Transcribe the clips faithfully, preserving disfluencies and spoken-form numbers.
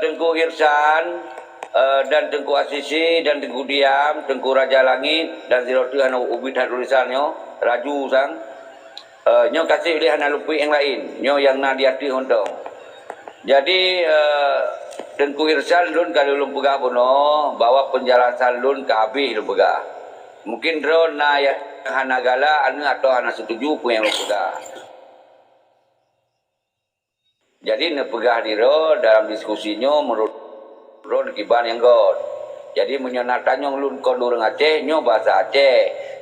Teungku Irsan, eh, dan Teungku Asisi, dan Teungku Diam, Teungku Raja Langit, dan sidroe teuh hana ubit that tulisan nyoe, Raju sang. Eh, nyoe kaseb lé hana lumpik nyang laén, nyoe nyang na di ateueh mantong. Jadi, eh, Teungku Irsan, lôn ka lôn peugah bunoe bahwa penjelasan lôn ka habéh lôn peugah. Mungkin droe na nyang hana galak, aneuk atau hana setuju peue nyang lôn peugah. Jadi neupeugah di droe dalam diskusi nyoe meunurot droe kiban nyang göt. Jadi meunyoe na tanyong lôn kon ureuëng Aceh, nyoe bahasa Aceh,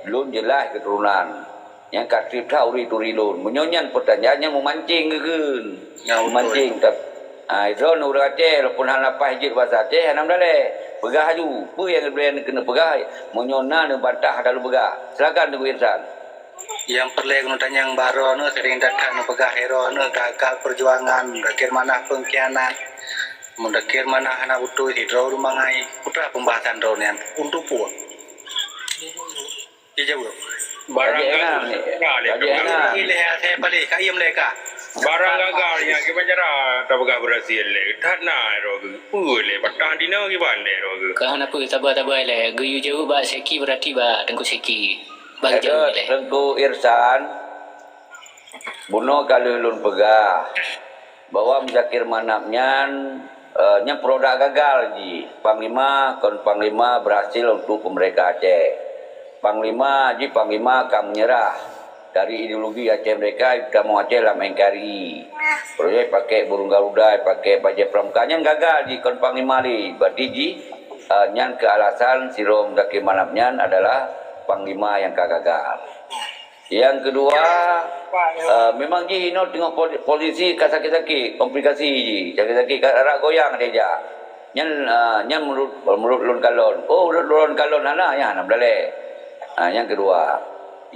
lôn jeulaih keuturonan. Nyang ka treb that uri turi lôn. Meunyoe nyan peutanyaan nyang meumancing geukheun. Ya, betul. Meumancing. Tap-, ha, droe ureuëng Aceh, walaupun hana paih jeuet bahasa Aceh, hana meudaleh. Peugah aju, peue nyang geubri keuneuk peugah, meunyoe na neubantah, hana lôn peugah. Silakan Teungku Irsan. Nyang peureulée keuneuk tanyong baroe nyoe sering that-that neupeugah uroe nyoe gagal peujuangan, mudakir manah pengkhianat, mudakir manah hana beutôi sidroe ureuëng bangai. Peue pembahasan droe nyan untuk peue? Dijaweueb. Barang gagal, gagal, gagal. Ilée asai palih, ka iem lé ka. Barang gagal nyang kiban cara tapeugah beurhasil lé. That na droe geuh. Peue lé, patah dinoe kiban lé droe geuh. Ka hana peue, sabar-sabar lé. Geuyue jaweueb bak Syeki, berarti bak Teungku Syeki. Bang jaweueb lé. Teungku Irsan, bunoe ka lheueh lôn peugah bahwa Muzakir Manaf nyan, eh, nyan produk gagal jih. Panglima kon panglima berhasil untuk pemerintah Aceh. Panglima jih panglima ka menyerah dari ideologi Aceh Merdeka, utama Aceh lam N K R I. Proyek pakai burung garuda, pakai bajai pramuka nyan gagal jih kon panglima lé. Berarti jih, eh, nyan keu alasan sidroe Muzakir Manaf nyan adalah panglima nyang ka gagal. Nyang keudua, eh, memang jih inoe teungoh poli-, polisi ka sakét-sakét, komplikasi jih, sakét-sakét, ka rara goyang dijak. Nyan, eh, nyan meunurot, meunurot lôn kalon. Oh, meunurot lôn kalon hana, nyan hana meudaleh. Ah, nyang keudua.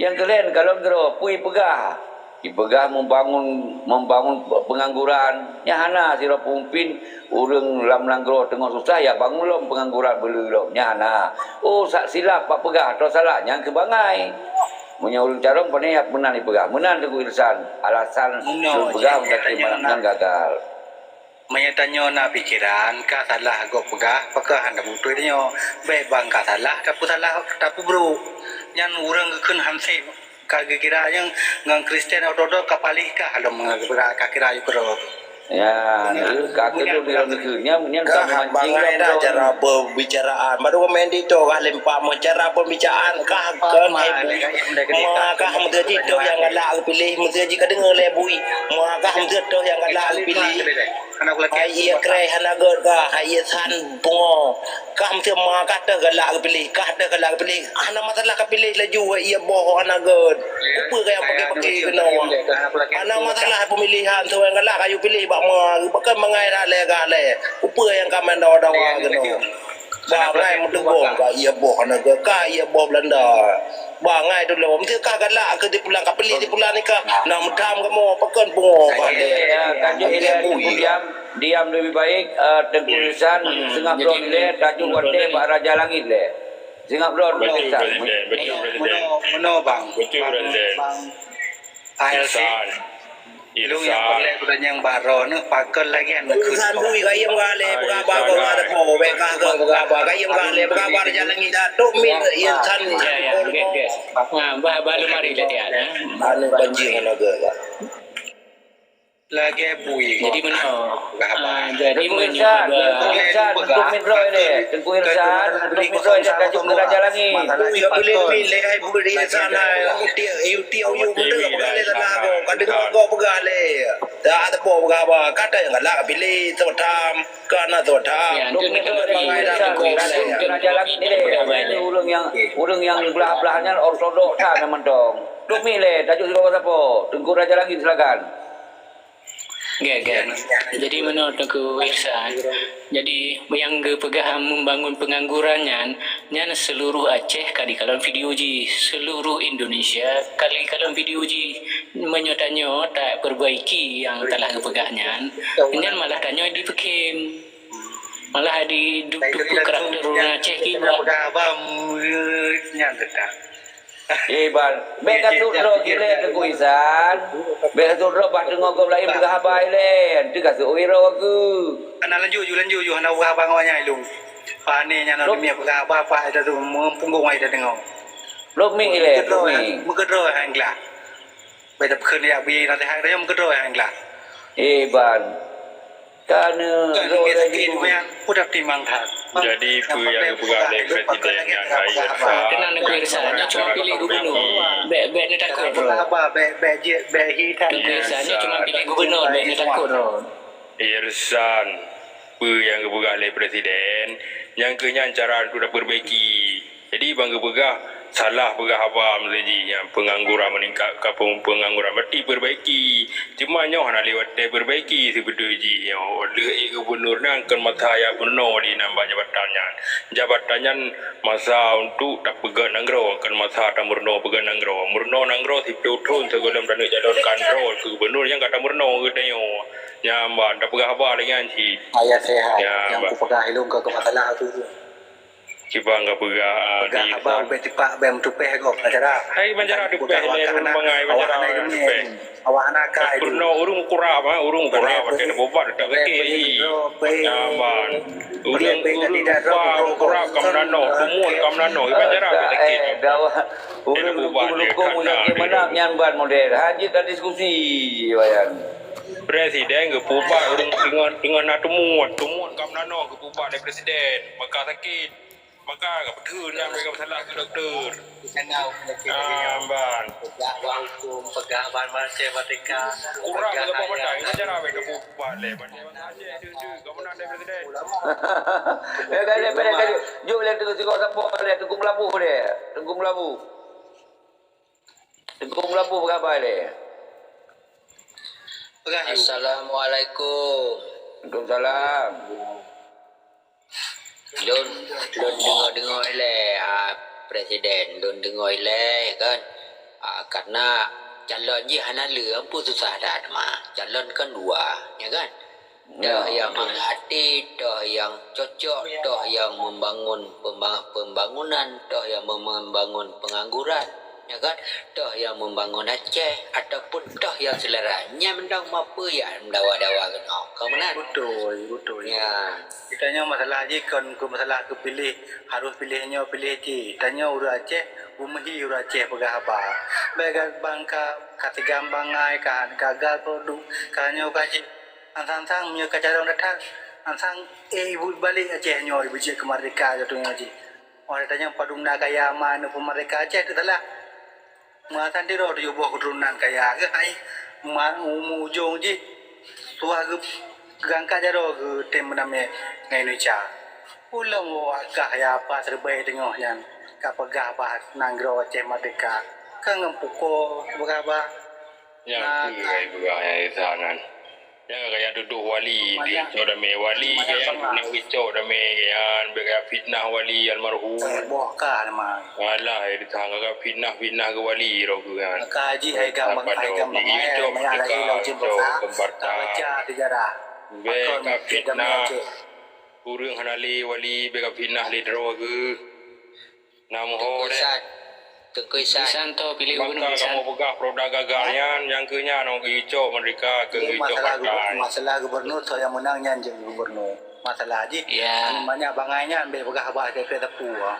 Nyang keulhèe kalon keudroe, peue ipeugah? Ipeugah membangun, membangun pengangguran. Nyan hana, sidroe peumimpin ureuëng lam nanggroe teungoh susah, ya bangun lom pengangguran beuleu lom. Nyan hana. Oh, sa-, silap bak peugah atau salah, nyan keu bangai. Meunyoe ureuëng carông, pane meunan ipeugah. Meunan Teungku Irsan, alasan lôn peugah Muzakir Manaf nyan gagal. Meunyoe tanyoe na pikeran, ka salah gob peugah, pakon hana beutôi tanyoe. Bék bang ka salah, tapeusalah, tapeubrôk. Nyan ureuëng geukheun hansét ka geukira nyang ngon Kristen Ortodok ka paléh ka lom ka kira yue keudroe. Ya, ka keudroe nyan, nyan ka meumancing bangai dah cara pembicaraan. Baru komen di tu kah lempak meuh cara pembicaraan kah kon hai bui. Ma kah meuteujih toh nyang galak geupiléh, meuteujih ka deungoe lé bui. Ma kah meuteujih toh nyang galak geupiléh. Hai ié kreh hana gét kah, hai ié san pungo. Kah meuteujih ma kah toh galak geupiléh, kah toh galak geupiléh. Hana masalah ka piléh laju hai ié boh hana gét. Peue kah nyang paké-paké keunoe? Hana masalah pemilihan, soe nyang galak ka yue piléh bak ma, pakon bangai dah lé gah lé. Peue nyang ka meudawa-dawa keunoe? Bangai meuteugong ka ié boh hana gét, ka ié boh Belanda. Bangai dulu, meusti ka galak keu sipulan, ka piléh sipulan nyan ka na meutam kamoe, pakon pungo ka lé. Diam, diam lebih baik, eh, Teungku Irsan, seungab droe lé, tajuk watèe bak Raja Langit lé. Seungab droe, Teungku Irsan. Betul, Presiden. Betul, Presiden. Meunoe, meunoe, Bang. Betul, Presiden. Bang A L C. Irsan. Lôn nyang peureulèe geutanyoe nyang baroe nyoe pakon lagèe aneuk keuh. Irsan bui kayém ka lé, peugah bak geuh ada po, bèk ka geuh peugah bak kayém ka lé, peugah bak Raja Langit dah, tok min Irsan. Ya, ya, oke, oke. Nah, bah, bah, lôn mari latihan, ya. Aneuk banjir hana geuh. Lagèe bui. Jadi meunoe. Ah, jadi meunyoe Irsan, Teungku Irsan, untuk mikro ini. Teungku Irsan, untuk mikro ini, tajuk keu Raja Langit. Bui ka buleuen mileh, hai bui di sana, uti, uti, uyu, beutôi ka buleuen sana, ka deungoe kok peugah lé. Tak ada po peugah apa, kata nyang galak pilih, soe tham, ka na soe tham. Ya, untuk mikro ini, Irsan, tajuk keu Raja Langit ni deh. Ini ureueng nyang, ureueng nyang blah-blah nyan ortodok that memang dong. Untuk mileh, tajuk siapa-siapa. Teungku Raja Langit, silakan. Gèt, gèt. Jadi, meunoe Teungku Irsan, jadi nyang geupeugah membangun pengangguran nyan, nyan seluruh Aceh ka jikalon video jih, seluruh Indonesia ka jikalon video jih. Meunyoe tanyoe taperbaiki nyang telah geupeugah nyan, nyan malah tanyoe jipeukhém. Malah jiduek-duek karakter ureueng Aceh kiban. Nyan teuka. Eh, Ban, bèk kasut droe gilée Teungku Isan. Bèk kasut droe bah teungoh gob laén peugah haba ilée. Teuh kasut uroe keu. Hana lanjut ju, lanjut ju, hana peugah haba ngon nyan ilung. Pane nyan lom mie peugah haba apa itu tu meupunggong ai deungoe. Lom mie ilée, lom mie. Meukeudroe han glah. Bèk tapeukeun ya bi naseuhat tanyoe meukeudroe han glah. Eh, Ban. Jadi, peue nyang geupeugah lé Presiden nyan hai Irsa? Keunan Teungku Irsa, nyoe cuma piléh gubernur. Bèk, bèk neutakot droe. Teungku Irsa, nyoe cuma piléh gubernur, bèk neutakot droe. Irsa, peue nyang geupeugah lé Presiden, nyang keu nyan cara untuk tapeurbaiki. Jadi, ban geupeugah salah peugah haba meuseuti jih nyan peungangguran meuningkat, ka peung-, peungangguran berarti peurbaiki. Cuma nyoe hana lé watèe peurbaiki seubeutôi jih nyoe. Lheueh ék gubernur nyan kon masa nyang meurunoe di nan bak jabatan nyan. Jabatan nyan masa untuk tapeugöt nanggroe, kon masa tameurunoe peugöt nanggroe. Meurunoe nanggroe siplôh thon sigohlom taneuk calonkan droe keu gubernur nyang ka tameurunoe geutanyoe. Nyan ban tapeugah haba lagèe nyan cit. Ayah sehat nyang kupeugah ilung keu masalah tu. Kiban ka peugah, ah, peugah haba ubé tipak bèk meutupèh gob acara. Hai banjara tupèh lé ureueng bangai banjara tupèh. Awak hana kai. Peurunoe ureueng kurap, ha, ureueng kurap watèe tabobat tak sakét. Nyaman. Ureueng, ureueng kurap ka meunanoh, tumuan ka meunanoh. Hai banjara tak sakét. Ureueng lukong-lukong nyang manap nyan ban model. Hana jeuet ka diskusi, Wayan. Presiden geupeubah ureueng teungoh, teungoh na tumuan, tumuan ka meunanoh geupeubah lé presiden. Maka sakét. Maka ka beutôi nyan mereka bersalah ke doktor. Ah, ban. Peugah ban hukum, peugah ban manusia merdeka. Kurang peugah ban manusia, cara mereka buat leh. Manusia Aceh itu, itu, kamu nak ada presiden. Eh, dah, dah, dah, dah. Jom, leh, tunggu, tunggu, siapa, leh, tunggu melabuh, leh. Tunggu melabuh. Tunggu melabuh, peugah ban, leh. Assalamualaikum. Waalaikumsalam. Lôn, lôn deungoe-deungoe ilèe, ah, presiden, lôn deungoe ilèe kan. Ah, karena calon jih hana lé, ampôn susah that ma. Calon kan dua, ya kan? Toh nyang mangat até, toh nyang cocok, toh nyang membangun pemba-, pembangunan, toh nyang mem-, membangun pengangguran. Ya kan? Toh nyang membangun Aceh ataupun toh nyang selera. Nyan mantong mapeue nyang dawa-dawa keunoe. Ka meunan? Beutôi, beutôi. Ya. Geutanyoe masalah jih kon keu masalah keu piléh, harôh piléh nyoe, piléh jih. Tanyoe ureueng Aceh, beumeuhi ureueng Aceh peugah haba. Bèk ka bangka, ka sigam bangai, ka gagal produk, ka nyoe ka jih. Ansang-ansang meunyoe ka carông that-that, ansang, eh, ibu balek Aceh nyoe, ibu jeuet keu merdeka, jatuh nyoe jih. Watèe tanyoe padum na kaya ma aneuk peumeurdeka Aceh teuh salah. Meuasan sidroe tujoh boh keuturonan kaya geuh hai ma-, mu-, mu-, ujong jih suah geu-, geungangkat jaroe geutem meunamé ngon Indonesia. Ulôn wak gah ya apa seureubée teungoh nyan ka peugah bah nanggroe Aceh merdeka. Ka ngon pukoe peugah bah. Nyang keu hai peugah nyang Isa nyan. Nyang ka gaya tudoh wali, geucok damé wali, gaya fitnah geucok damé, gaya, gaya fitnah wali almarhum. Boh ka nama. Alah, hai ditang ka fitnah, fitnah keu wali roh keu nyan. Ka haji hai gam, hai gam bangai, geucok merdeka, geucok pembarta. Ka baca sejarah. Bèk ka fitnah. Ureueng hana lé wali, bèk ka fitnah lé droe geuh. Nam ho deh. Teungku Isan. Teungku Isan. Isan to piléh gubernur Isan. Kamoe peugah produk gagal nyan, nyang keu nyan ong geucok merdeka keu geucok partai. Masalah gubernur, soe nyang meunang nyan jeuet gubernur. Masalah jih, ya, banyak bangai nyan bèk peugah haba keu sapeue.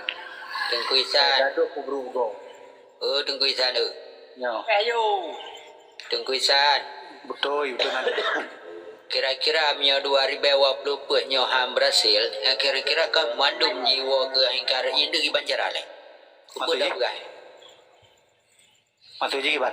Teungku Isan. Gadôh kubru go. Oh, Teungku Isan tu. Nyo. Ayo. Teungku Isan. Beutôi, beutôi nanti. Kira-kira meunyoe dua ribèe dua ploh peuet nyoe han beurhasil, nyan kira-kira ka mandum jiwoe keu N K R I deungon bancara lé. Maksud jih? Maksud jih kiban?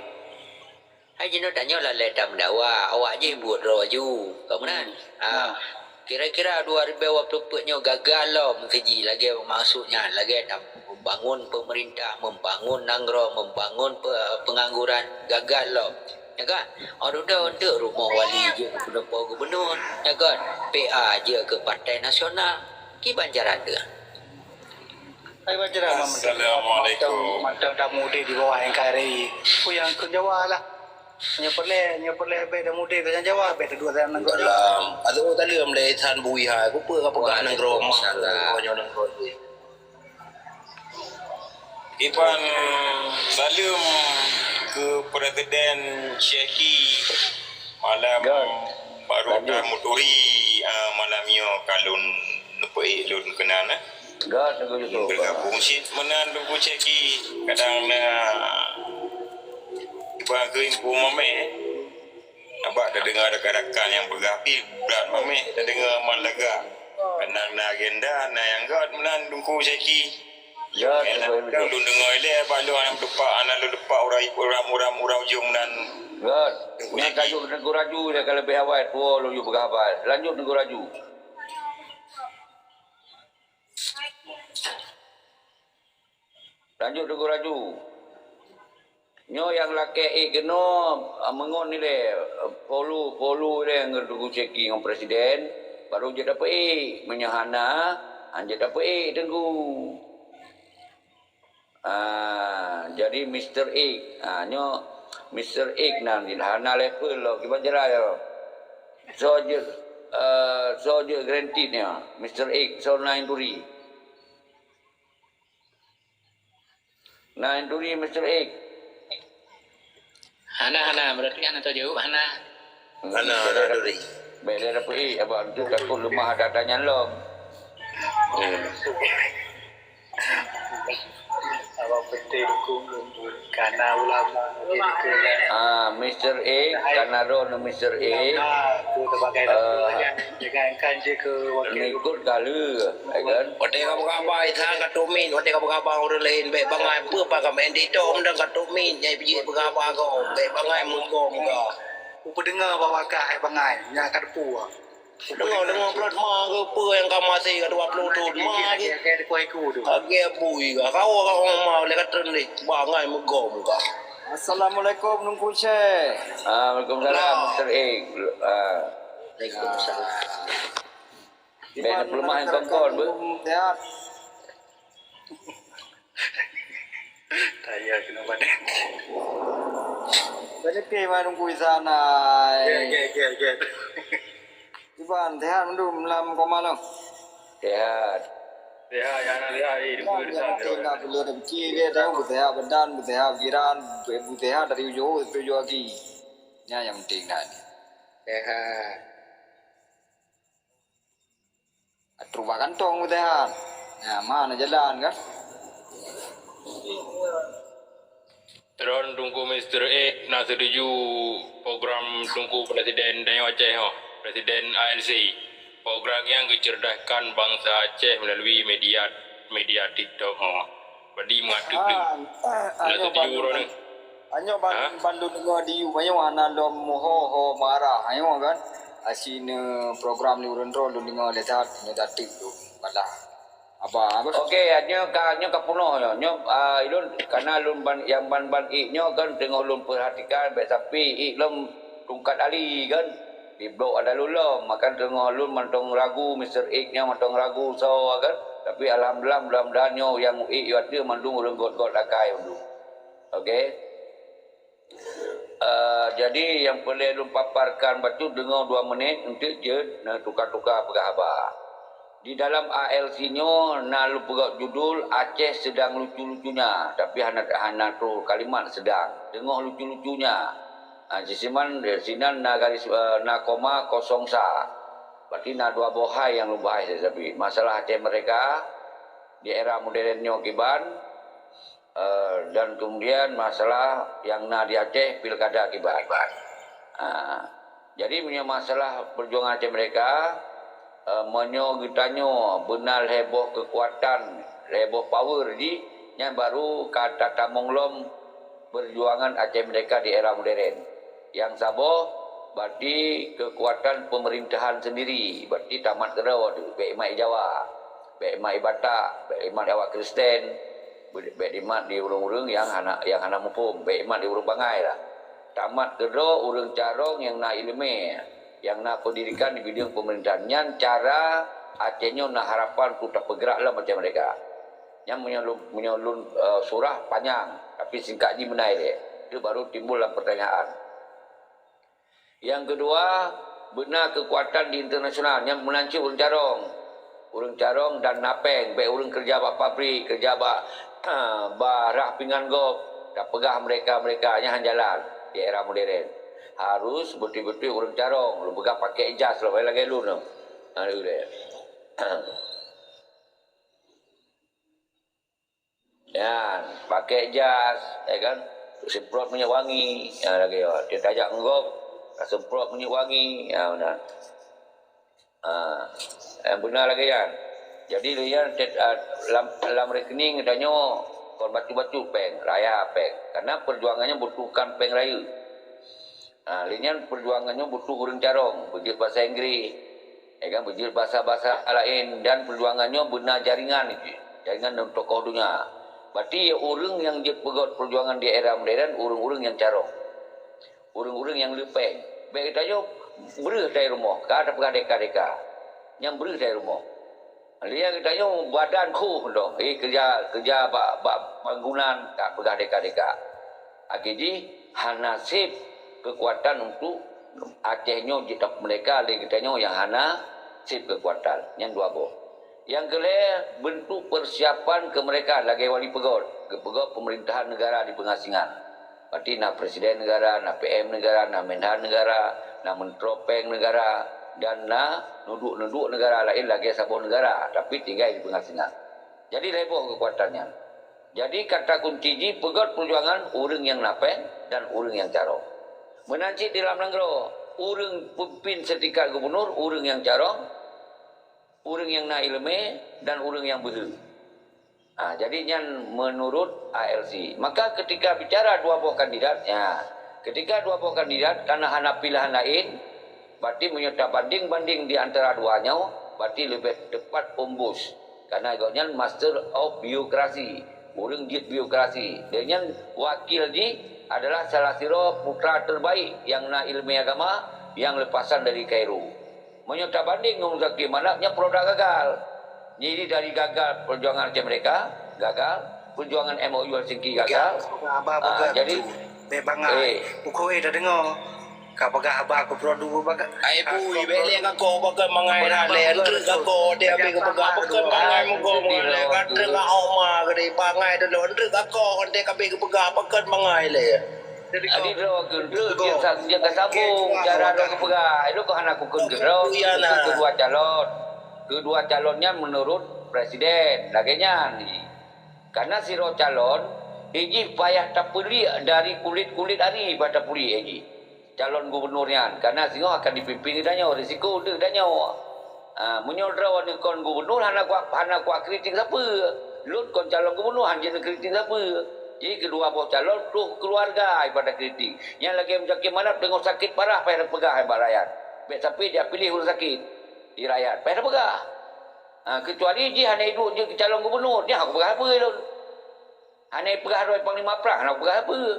Hai jinoe tanyoe lalée tameudawa, awak jih buet droe ju. Ka meunan? Hmm. Ha. Nah. Kira-kira dua ribèe dua ploh peuet nyoe gagal lom siji lagée maksud nyan, lagée na membangun pemerintah, membangun nanggroe, membangun pe-, pengangguran, gagal lom. Ya kan? Orang dah untuk rumah wali je ke pendopo gubernur, ya kan? P A je ke Partai Nasional. Kiban cara tu. Hai baca dah, Assalamualaikum. Mantong, mantong dah mudik di bawah N K R I. Ku yang ke Jawa lah. Nyoe peureulèe, nyoe peureulèe bèk dah mudik ke Jawa, bèk dah duek dalam nanggroe. Dalam, aduh, tadi am lé san bui hai, ku peue ka peugah nanggroe mah. Waalaikumsalam. Nyoe nanggroe bui. Iban saleuem keu Presiden Syeki malam baru tamuturi, ah, malam nyoe ka lôn neupeuék lôn keunan, eh. Bergabung cit meunan Teungku Syeki, kadang na iban keu info mamèh. Nampak tadeungoe rakan-rakan nyang peugah pih brat mamèh tadeungoe man lagak. Kadang na agenda, na nyang göt meunan Teungku Syeki. Ya, lôn deungoe ilèe bak lôn hana lôn teupeu, hana lôn teupeu uroe, uroe, uroe, uroe ujong nan. Göt. Nyan ka jeuet Teungku Raju, dia ka leubeh awai tuwo lôn jeuet peugah haba. Lanjut Teungku Raju. Lanjut Teungku Raju. Nyoe nyang lakèe ék keunoe, ah, meungon ilèe, polu, polu ilèe ngon Teungku Syeki ngon Presiden, baru jeuet tapeuék. Meunyoe hana, han jeuet tapeuék Teungku. Ah, jadi Mister X, ah, nyoe Mister X nan hana level lom, kiban cara nyoe. Soe jeuet, eh, soe jeuet granted nyoe, Mister X, soe na nyang turi. Na nyang turi Mister X. Hana, hana, berarti hana tajaweueb, hana. Hana, hana turi. Bèk lé dapeuék, abang tu takot leumah data nyan lom. Hmm. Abang penting hukum kana ulama gitu kan. Ah, Mister X, kana droe Mister X. Ulama tu sebagai, eh, dengan kan je ke wakil. Mengikut kali. Kan? Watèe ka beuraba Isa ka tumin, watèe ka beuraba ureueng laén, bèk bangai peue pa ka main TikTok, meunan ka tumin, nyai pijit beuraba ko, bèk bangai meugom ka. Kupeudeungoe bahwa ka hai bangai, nyan ka teupeu. Deungoe, deungoe plot ma ke peue nyang ka maté ka dua puluh thon, ma ke. Lagèe bui ka, kawa ka ma lé ka treun lé, bangai meugom ka. Assalamualaikum, Teungku Syekh. Ah, waalaikumsalam, Mister X. Ah. Waalaikumsalam. Bèk na peuleumah nyang kon-kon, beuh. Sehat. Taya kena badan. Tadi pi mah nunggu di sana. Gèt, gèt, gèt, gèt. Iban, sehat mandum lam koma tu? Sehat. Sehat, ya, sehat, eh, diberi sehat, sehat. Tinggal dulu, ada pikir dia tahu, bu sehat badan, bu sehat pikiran, bu sehat dari ujung ke ujung lagi. Nyan nyang penting dah ni. Sehat. Atuh bak kantong beuteuhan. Nah, mana jalan kan? Tron Teungku Mister X na setuju program Teungku Presiden Tanyoe Aceh ho, Presiden A L C. Program nyang geucerdaskan bansa Aceh melalui media, media TikTok ho. Badi meuateueh deuh. Ah, ah, na setuju droeneuh. Anyoe ban, ban lôn deungoe di U Mayoh hana lom ho-ho marah. Anyoe kan, asie program lé ureueng droe lôn deungoe lé that, nyoe dateuk lôn balah. Apa, apa? Okey, anyoe ka, anyoe ka peunoh nyoe. Nyoe, ah, ilôn kana lôn ban, nyang ban-ban ék nyoe kan teungoh lôn peurhatikan, bèk sampai ék lom tungkat ali kan. Di blok ada lôn lom, maka teungoh lôn mantong ragu, Mister X nyoe mantong ragu soe kan. Tapi alhamdulillah, mudah-mudahan nyoe nyang ék yue ateueh mandum ureueng göt-göt akai mandum. Okey. Eh, jadi nyang peureulèe lôn paparkan bacut deungoe dua menit, eunteuk jeuet neutuka-tuka peugah haba. Di dalam A L C nyoe na lôn peugah judul Aceh Sedang Lucu-Lucunya, tapi hana, hana troh kalimat sedang. Teungoh lucu-lucunya. Ha, siseman, sinan na garis, eh, na koma kosong sa. Berarti na dua boh hai nyang lôn bahas sabe. Masalah Aceh Merdeka di era modern nyoe kiban, eh, dan kemudian masalah nyang na di Aceh pilkada kiban. Ah, jadi meunyoe masalah perjuangan Aceh Merdeka, eh, meunyoe geutanyoe beuna lhèe boh keukuatan, lhèe boh power jih, nyan baru ka tatamong lom perjuangan Aceh Merdeka di era modern. Nyang saboh, berarti keukuatan pemerintahan sendiri, berarti tamat keudroe tu, bèk imat i Jawa, bèk imat i Batak, bèk imat awak Kristen, bèk imat di ureueng-ureueng nyang hana, nyang hana muphom, bèk imat di ureueng bangai lah. Tamat keudroe ureueng carông nyang na ileumèe, nyang na pendidikan di bidang pemerintahan. Nyan cara Aceh nyoe na harapan untuk tapeugerak lom Aceh Merdeka. Nyan meunyoe lôn, meunyoe lôn, eh, surah panyang, tapi singkat jih meunan lé. Itu baru timbul lam pertanyaan. Nyang keudua, beuna keukuatan di internasional nyang meunan cit ureueng carông. Ureueng carông dan na pèng, bèk ureueng keureuja bak pabrik, keureuja bak, Bah rhah pingan gob, tapeugah mereka-mereka nyan han jalan di era modern. Harus beutôi-beutôi ureuëng carông, lôn peugah pakai jas lom, lagée lôn nyoe. Ha, lagée. Nyan, pakai jas, ya kan? Semprot minyak wangi, ha, lagée nyoe. Tiep tajak ngon gob, semprot minyak wangi, ha, meunan. Ha, nyang beuna lagée nyan. Jadi, lé nyan, tet-, ah, lam, lam rekening geutanyoe kon bacut-bacut péng, raya péng. Karena perjuangan nyoe butuhkan péng rayeuk. Ha, lé nyan perjuangan nyoe butuh ureuëng carông, beujeuet basa Inggréh, ya kan, beujeuet basa-basa laén, dan perjuangan nyoe beuna jaringan, jaringan ngon tokoh donya. Berarti ureuëng nyang jeuet peugét perjuangan di era modern, ureuëng-ureuëng nyang carông. Ureuëng-ureuëng nyang leupeng. Bék geutanyoe breueh dari rumoh, ka tapeugah deka-deka. Nyang breueh dari rumoh. Liya geutanyoe badan khoh dong, eh, keureuja, keureuja bak, bak bangunan, ka peugah deka-deka. Akhé jih hana sép keukuatan untuk Aceh nyoe jitap merdeka lé geutanyoe nyang hana sép keukuatan. Nyan dua boh. Nyang keulhée, beuntuk peusiapan keu merdeka lagée wali peugét, geupeugét peumerintahan negara di peungasingan. Berarti na presiden negara, na P M negara, na menhan negara, na meuntroe péng negara, dan na nuduek-nuduek negara laén lagée saboh negara, tapi tinggai di peungasingan. Jadi lhée boh keukuatan nyan. Jadi kata kunci jih peugét perjuangan ureuëng nyang na péng dan ureuëng nyang carông. Meunan cit di lam nanggroe, ureuëng peumimpin seutingkat gubunur, ureuëng nyang carông, ureuëng nyang na iéleumé, dan ureuëng nyang beuhe. Ha, jadi nyan menurut A L C. Maka ketika bicara dua boh kandidat, ya, ketika dua boh kandidat karena hana pilihan laén, berarti meunyoe tabanding-banding di antara dua nyoe, berarti leubeh tepat Om Bush. Karena gobnyan master of bureaucracy, ureuëng jeuet bureaucracy. Dan nyan wakil jih adalah salah sidroe putra terbaik nyang na iéleumé agama nyang leupasan dari Kairo. Meunyoe tabanding ngon Muzakir Manaf, nyan produk gagal. Jadi dari gagal perjuangan Aceh Merdeka, gagal. Perjuangan M O U Helsinki gagal. Abah, abah, ah, jadi, bek bangai. Eh. Uko eh dah dengar. Ka peugah abah aku produk bagai. Ai bui, bek lé ngako bagai mangai lah, lé. Entreuk ngako, dia habis peugah bagai mangai muka, mangai lé. Entreuk ngako ma, gede bangai dulu. Entreuk ngako, dia habis peugah bagai mangai lé. Jadi droe keu dia, dia ka sambung cara droe geupeugah. Itu kok hana kukun keu droe, kukun keu dua calon. Kedua calon nyan menurut presiden, lagée nyan. Karena sidroe calon, ijih payah tapuliek dari kulit-kulit ari payah tapuliek ijih. Calon gubernur nyan, karena singoh akan dipimpin geutanyoe, risiko deuh tanyoe. Ha, meunyoe droe kon gubernur hana kuat, hana kuat kritik sapeue. Lôn kon calon gubernur hana jeuet kritik sapeue. Jadi kedua boh calon troh keluarga ibarat kritik. Nyang lagée Muzakir Manaf deungoe sakét parah payah peugah bak rakyat. Bék sampai dia pilih ureuëng sakét di rakyat. Payah peugah. Ha, kecuali jih hana iduek jeuet keu calon gubernur, nyan aku peugah sapeue lôn. Hana peugah droe panglima prang, hana peugah sapeue.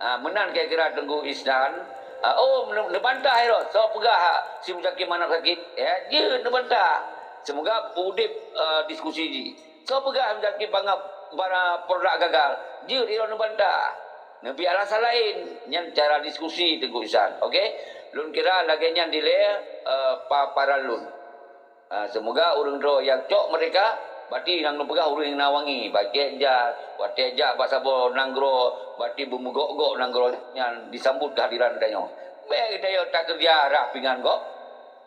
Ha, meunan kira-kira Teungku Ihsan. Ha, oh, neubantah droe, soe peugah si Muzakir Manaf sakét? Ya, jeuet neubantah. Semoga udeb, eh, diskusi jih. Soe peugah Muzakir bangai bara produk gagal? Jeuet droe neubantah. Neubi alasan laén, nyan cara diskusi Teungku Ihsan. Oke? Lôn kira lagée nyan dilée, eh, paparan lôn. Ha, semoga ureuëng droe nyang cok merdeka, berarti nyang neupeugah ureuëng nyang na wangi, bacut jak, watée jak bak saboh nanggroe, berarti beumeugok-gok nanggroe nyan disambut kehadiran geutanyoe. Bék geutanyoe takeureuja rhah pingan gob,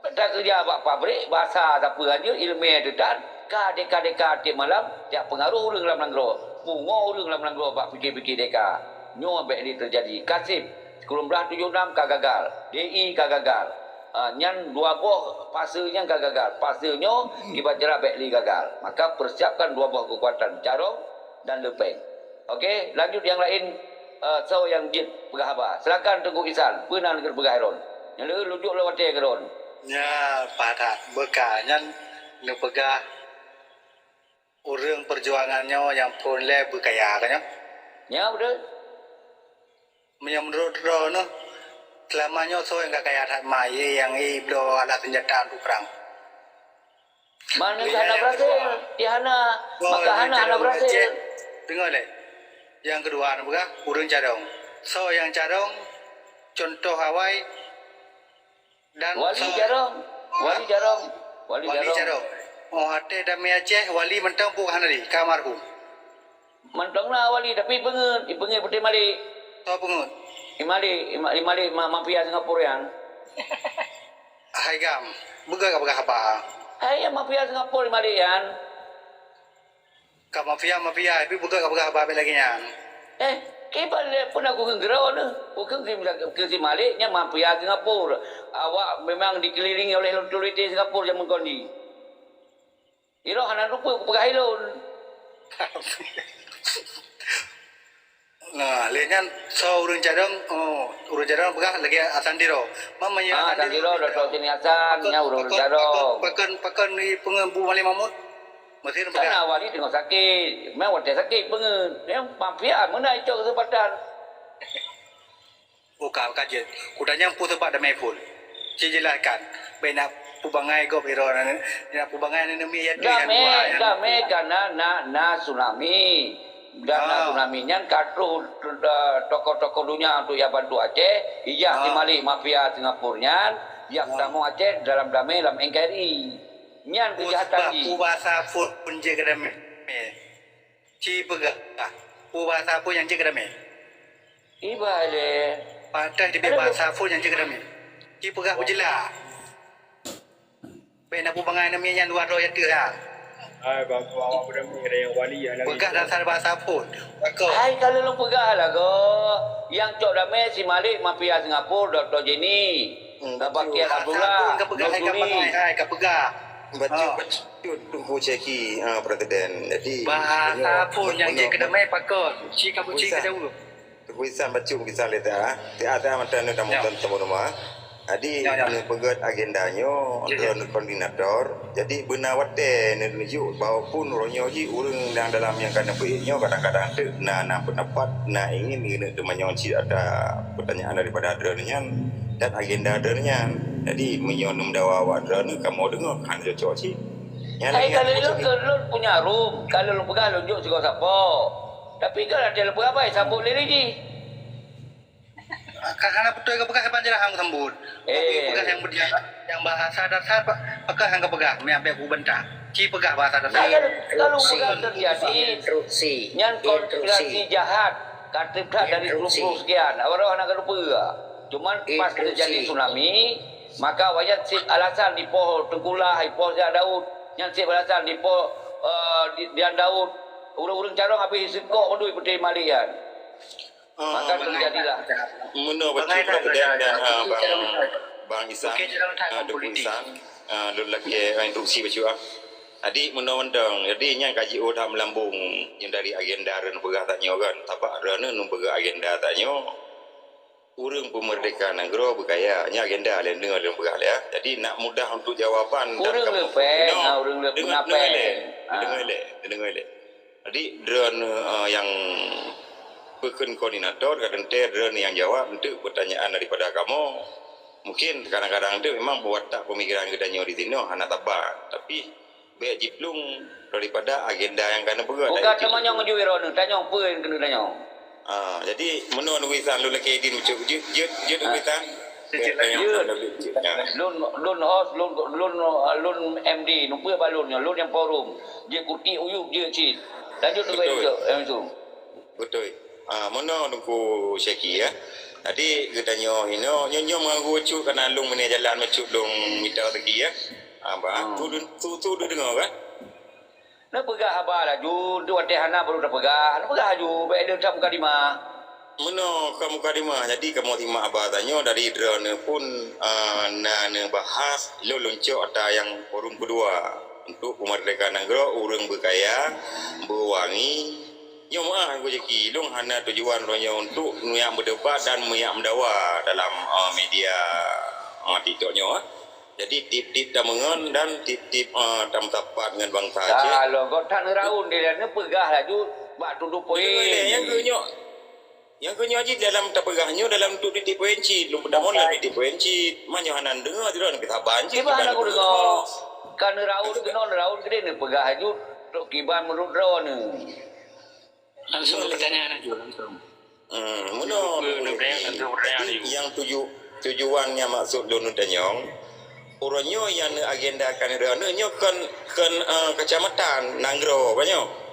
takeureuja bak pabrik, basa sapeue hanjeuet, iéleumé teutan, ka deka-deka tieb malam, jak peungaroh ureuëng lam nanggroe, pungo ureuëng lam nanggroe bak pike-pike deka. Nyoe bék lé teujadi. Ka sép, sikureueng blaih tujoh nam ka gagal, D I ka gagal. Ha, nyan dua boh fase nyan ka gagal. Fase nyoe kiban cara bék lé gagal. Maka persiapkan dua boh keukuatan, carông dan leupeng. Oke, lanjut nyang laén, eh, soe nyang jeuet peugah haba. Silakan Teungku Ihsan, peue na keuneuk peugah droen. Nyang lheueh lujok lom watée keu droen. Nya, paih that. Beuka nyan neupeugah ureuëng peujuangan nyoe nyang phon lé beukaya ka nyoe. Nya beutôi. Meunyoe meunurot droeneuh, seulama nyoe soe nyang ka kaya that ma, yé nyang, yé bloe alat seunjata untuk prang? Mana hana berhasil? Dia hana, maka hana, hana berhasil. Deungoe lé. Nyang keudua, na peugah ureuëng carông. Soe nyang carông, cuntoh awai, dan Wali Carông, Wali Carông, Wali Carông. Oh, até damé Aceh, Wali mantong pun hana lé, ka almarhum. Mantong na wali, tapi ipeungeut, ipeungeut Putri Malik. Soe peungeut? I Malik, i Ma-, i Malik ma-, mafia Singapura nyan. Hai gam, beugöt ka peugah haba. Hai, ya, mafia Singapura i Malik nyan. Ka mafia-mafia, tapi beugöt ka peugah haba lagèe nyan. Eh, kiban lé pun aku kheun keudroe neuh. Ku kheun keu, keu si Malik nyan mafia Singapura. Awak memang dikelilingi oleh otoriti Singapura jameun kon jih. Iroh hana lupa kupeugah ilôn. Nah, lé nyan soe ureueng cadong, oh, ureueng cadong peugah lagèe Hasan Tiro. Mam meunyoe Ah, Hasan Tiro, Dato' Seni Hasan, pakon, nyan ureueng pakon, cadong. Pakon, pakon, pakon di peungeut Bu Malik Mahmud? Meusti peugah. Sana wali teungoh sakét. Memang watèe sakét peungeut. Memang mafia, meunan icok keuseumpatan. Oh, ka, ka jeuet. Kutanyong peue sabab damé phôn. Ci jelaskan. Bèk na peubangai gob iro na, na peubangai na neumi ya tu yang Damé, dua, yang damé karena na, na tsunami. Dan na Ah. tsunami nyan ka troh, eh, tokoh-tokoh dunia untuk ya bantu Aceh, ijak Ah. si Malik mafia Singapura nyan, ijak Ah. tamong Aceh dalam damé lam N K R I. Nyan Oh, kejahatan sabab jih. Peue bahasa phôn jeuet keu damé. Ci peugah, peue bahasa phôn nyang jeuet keu damé? Iba lé. Patéh teubiet bahasa phôn nyang jeuet keu damé. Ci peugah peujeulaih. Bèk na peubangai neumi nyan luwa droe ateueh ha. Hai, bang, bang, bang, bang, bang, bang, wali, ya, lagi. Peugah dasar bahasa phôn. Bako. Hai, ka lôn peugah lagoe. Nyang cok damé si Malik mafia Singapura, Doktor Jenny. Hmm, Bakian betul. Bahasa Abdullah, phôn ka peugah, hai, ka Nurdin. Peugah, hai, ka peugah. Bacut, Ah. bacut, Teungku Syeki, ah, Presiden. Jadi, Bahasa phôn nyang jeuet keu damé pakon. Ci ka buci ka jauh. Teungku Isan bacut kisah lé ta. Ti ada mata nu tamu Ya. tamu rumah. Jadi, Ya, ya. Neupeugöt agenda nyoe, Ya, ya. Droeneuh koordinator. Jadi, beuna watèe neuneuk jok, walaupun uroe nyoe jih ureueng nyang dalam nyang ka neupeuék nyoe kadang-kadang teuk na, na pendapat, na ingin geuneuk teumanyong cit ada pertanyaan daripada droeneuh nyan dan agenda droeneuh nyan. Jadi, meunyoe neumeudawa awak droeneuh, kamoe deungoe, hana cocok cit. Nyan Hai, lagèe kalau apa lôn, cit? Lôn punya room, kalau lôn peugah lôn jok sigoe sapo. Tapi kalau ada lôn peugah, baik sambot lé jih. Ka hana beutôi ka peugah saban jeulaih hang sambot. Tapi Eh. Peugah nyang beudia, nyang bahasa dasar, pa-, pakon hang ka peugah, meuabéh ku bantah. Ci peugah bahasa dasar. Nah, kalau, kalau Instruksi. Peugah terjadi, Instruksi. Nyan konspirasi Instruksi. Jahat, ka teupeugah dari Instruksi. Puluh-puluh sekian. Awak hana ka lupa. Cuman pas Instruksi. Terjadi tsunami, maka awak nyan cit alasan dipoh Teungkulah, dipoh Siak Daud, nyan cit alasan dipoh, eh, di, Dian Daud. Ureueng-ureueng carông habéh iseukok mandum Putri Malik nyan. Ah, maka beuna. Terjadilah. Meunoe bacut Presiden dan, ah, Bang, Bang Isan, ah, Teungku Isan, ah, lôn lakèe, ah, instruksi bacut, ah. Jadi, meunoe mantong. Jadi, nyan ka jiôh that meulambông nyang dari agenda droeneuh peugah tanyoe kan. Sabab droeneuh neupeugah agenda tanyoe, ureueng peumeurdeka nanggroe beukaya. Nyan agenda lé neuh lôn peugah lé, ah. Jadi, nak mudah untuk jawaban dan ureueng kamoe leupeng, peunoh. Ah, ureueng leupeng. Deungö, deungö lé. Ah. Deungö lé. Deungö lé. Jadi, droeneuh, eh, nyang peukheun koordinator, ka teuntèe droeneuh nyang jawab untuk pertanyaan daripada kamoe. Mungkin kadang-kadang tu memang watak pemikiran geutanyoe di sinoe hana saban, tapi bèk jiplueng daripada agenda nyang ka neupeugah. Bukan dari teumanyong ju droeneuh, tanyong peue nyang keuneuk tanyong. Ah, jadi, meunoe Teungku Isan lôn lakèe idin bacut, jeuet, jeuet, jeuet Teungku Isan. Ah. Jeuet. Lôn, lôn host, lôn, lôn, lôn M D, lôn peue bak lôn nyoe, lôn nyang forum. Jeuet kutik uyueb jeuet cit. Lanjut Teungku Betul. Isan, eh, Isan. Beutôi. Ah, meunoe Teungku Syeki, ya. Jadi, geutanyoe inoe, nyoe, nyoe meuganggu bacut, kana lôn meunoe jalan bacut lôn mita rezeki, ya. Ah, bah, Hmm. tu, tu, tu, tu deungoe, kan? Neupeugah haba laju, tu watèe hana baru tapeugah. Neupeugah laju, bèk leuh that mukadimah. Meunoe ka mukadimah, jadi kamoe simak haba tanyoe dari droeneuh pun, ah, na neubahas, lôn lôn cok ata nyang forum keudua. Untuk peumeurdeka nanggroe, ureueng beukaya, beuwangi. Nyoe meu'ah Teungku Syeki, lôn hana tujuan uroe nyoe untuk neujak meudebat dan neujak meudawa dalam, ah, media, ah, TikTok nyoe, ah. Jadi, tiep-tiep tameungon dan tiep-tiep, ah, tameusapat ngon bansa Aceh. Ka lôn, gobnyan neuraun di lôn, neupeugah laju bak tudoh poin. Deungö lé, nyang keu nyoe. Nyang keu nyoe jih dalam tapeugah nyoe dalam untuk tiep-tiep poin cit. Lôn peutamong dalam tiep-tiep poin cit. Meunyoe hana neudeungö, sidroe neupeusaban cit. Kiban aku deungö. Ka neuraun keunoe, neuraun keudeh, neupeugah laju trok kiban meunurot droeneuh. Langsung pertanyaan laju, langsung. Hmm, meunoe. Jadi, nyang tuju-, tujuan nyang maksud lôn neutanyong, uroe nyoe nyang neuagendakan droeneuh nyoe kon, kon, eh, kecamatan, nanggroe, apa nyoe?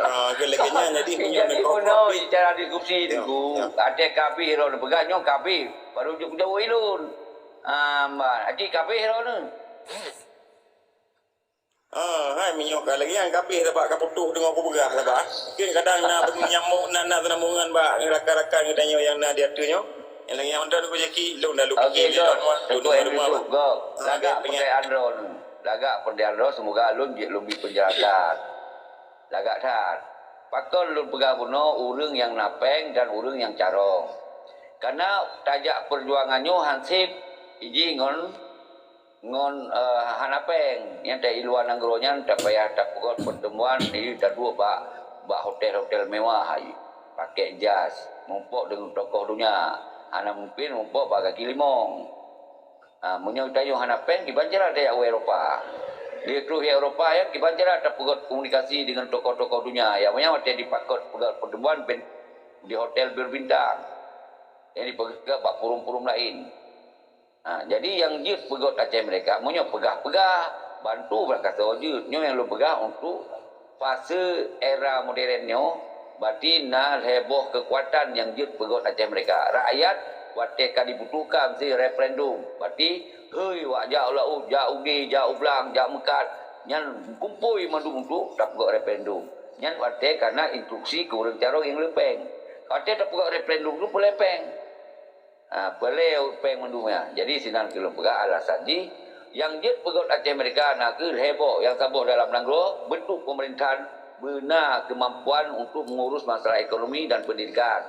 Ah, okey, lagèe nyan, jadi, meunyoe Jadi, neukoh bunoe profit. Cara diskusi, Ya, Teungku. Ya. Ada kabeh droeneuh peugah nyoe kabeh. Baru jok jaweueb ilôn. Ah, man. Aji kabeh droeneuh. Ah, hai, meunyoe ka lagèe nyan kabeh sabab ka putôh teungoh kupeugah sabab. Mungkin kadang na nyambung, na, na sambungan bak rakan-rakan geutanyoe nyang na di ateueh nyoe. Nyang lagèe nyan mantong ku jaki, lôn dah lôn Okey, pikir, Gop. Lôn Teungku Hendry Yusuf, Gop. Ah, Lagak okey, peureulèe andro nyoe. Lagak peureulèe andro, semoga lôn jeuet lôn bi penjelasan. Lagak that. Pakon lôn peugah bunoe ureueng nyang na pèng dan ureueng nyang carông. Karena tajak peujuangan nyoe hansép iji ngon ngon, eh, hana pèng. Nyang ta i luwa nanggroe nyan tapayah tapeugöt peuteumuan, i taduek bak, bak hotel-hotel mewah, i pakèk jas, muphom deungon tokoh donya. Hana mungken muphom bak gaki limong. Ha, meunyoe tanyoe hana pèng, kiban cara tajak u Eropa. Di troh Eropa nyan kiban cara tapeugöt komunikasi deungon tokoh-tokoh donya. Ya, meunyoe watèe dipakot peugöt peuteumuan ben-, di hotel berbintang. Nyang dipeugöt bak forum-forum laén. Ha, jadi nyang jeuet peugöt Aceh Merdeka, meunyoe peugah-peugah, bantu bak gasoe jeuet. Nyoe nyang lôn peugah untuk fase era modern nyoe, berarti na lhèe boh keukuatan nyang jeuet peugöt Aceh Merdeka. Rakyat watèe ka dibutuhkan si referendum, berarti hei wak jak u laôt, jak u dé, jak u blang, jak meukat, nyan kumpôi mandum untuk tapeugöt referendum. Nyan watèe ka na instruksi keu ureueng carông nyang le pèng. Watèe tapeugöt referendum tu peureulèe pèng. Ha, peureulèe pèng mandum nyan. Jadi, sinan keu lôn peugah alasan jih, nyang jeuet peugöt Aceh Merdeka na kheueh lhèe boh nyang saboh dalam nanggroe, beutôi pemerintahan beuna keumampuan untuk mengurus masalah ekonomi dan pendidikan.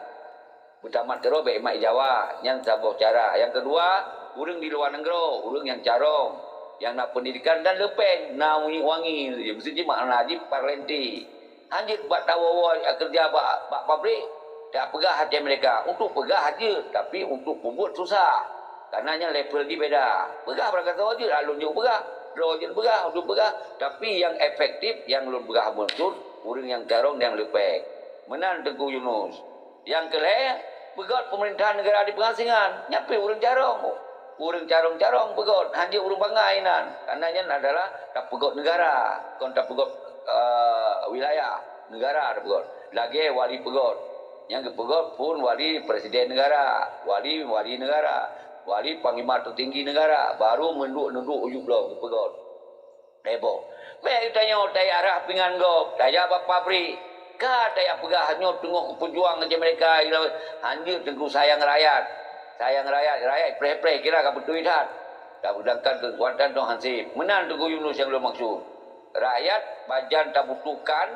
Beutamat keudroe bèk mat i Jawa, nyan saboh cara. Nyang keudua, ureueng di luwa nanggroe, ureueng nyang carông, nyang na pendidikan dan le pèng, na wangi-wangi, meusti jih makna jih parlente. Hanjeuet bak tawoe-woe keureuja bak, bak pabrik, tapeugah Aceh Merdeka. Untuk peugah jeuet, tapi untuk peubuet susah. Karena nyan level jih beda. Peugah bak gasoe jeuet, alôn jeuet peugah, droe jeuet peugah, untuk peugah. Tapi nyang efektif, nyang lôn peugah beutôi, ureueng nyang carông nyang le pèng. Meunan Teungku Yunus. Nyang keulhèe, peugöt pemerintahan negara di pengasingan. Nyan pih ureueng carông. Ureueng carông-carông peugöt, hanjeuet ureueng bangai nan. Karena nyan adalah tapeugöt negara, kon tapeugöt, eh, wilayah, negara tapeugöt. Lagèe wali peugöt. Nyang geupeugöt phôn wali presiden negara, wali, wali negara, wali panglima tertinggi negara, baru meuduek-duek ujuk bloe geupeugöt. Heboh. Bèk geutanyoe tajak rhah pingan gob, tajak bak pabrik. Ka tajak peugah nyoe teungoh kupeujuang Aceh Merdeka, hanjeuet Teungku sayang rakyat. Sayang rakyat, rakyat preh-preh kira ka beutôi that. Sedangkan keukuatan nyoe hansip. Meunan Teungku Yunus nyang lôn maksud. Rakyat pajan tabutuhkan,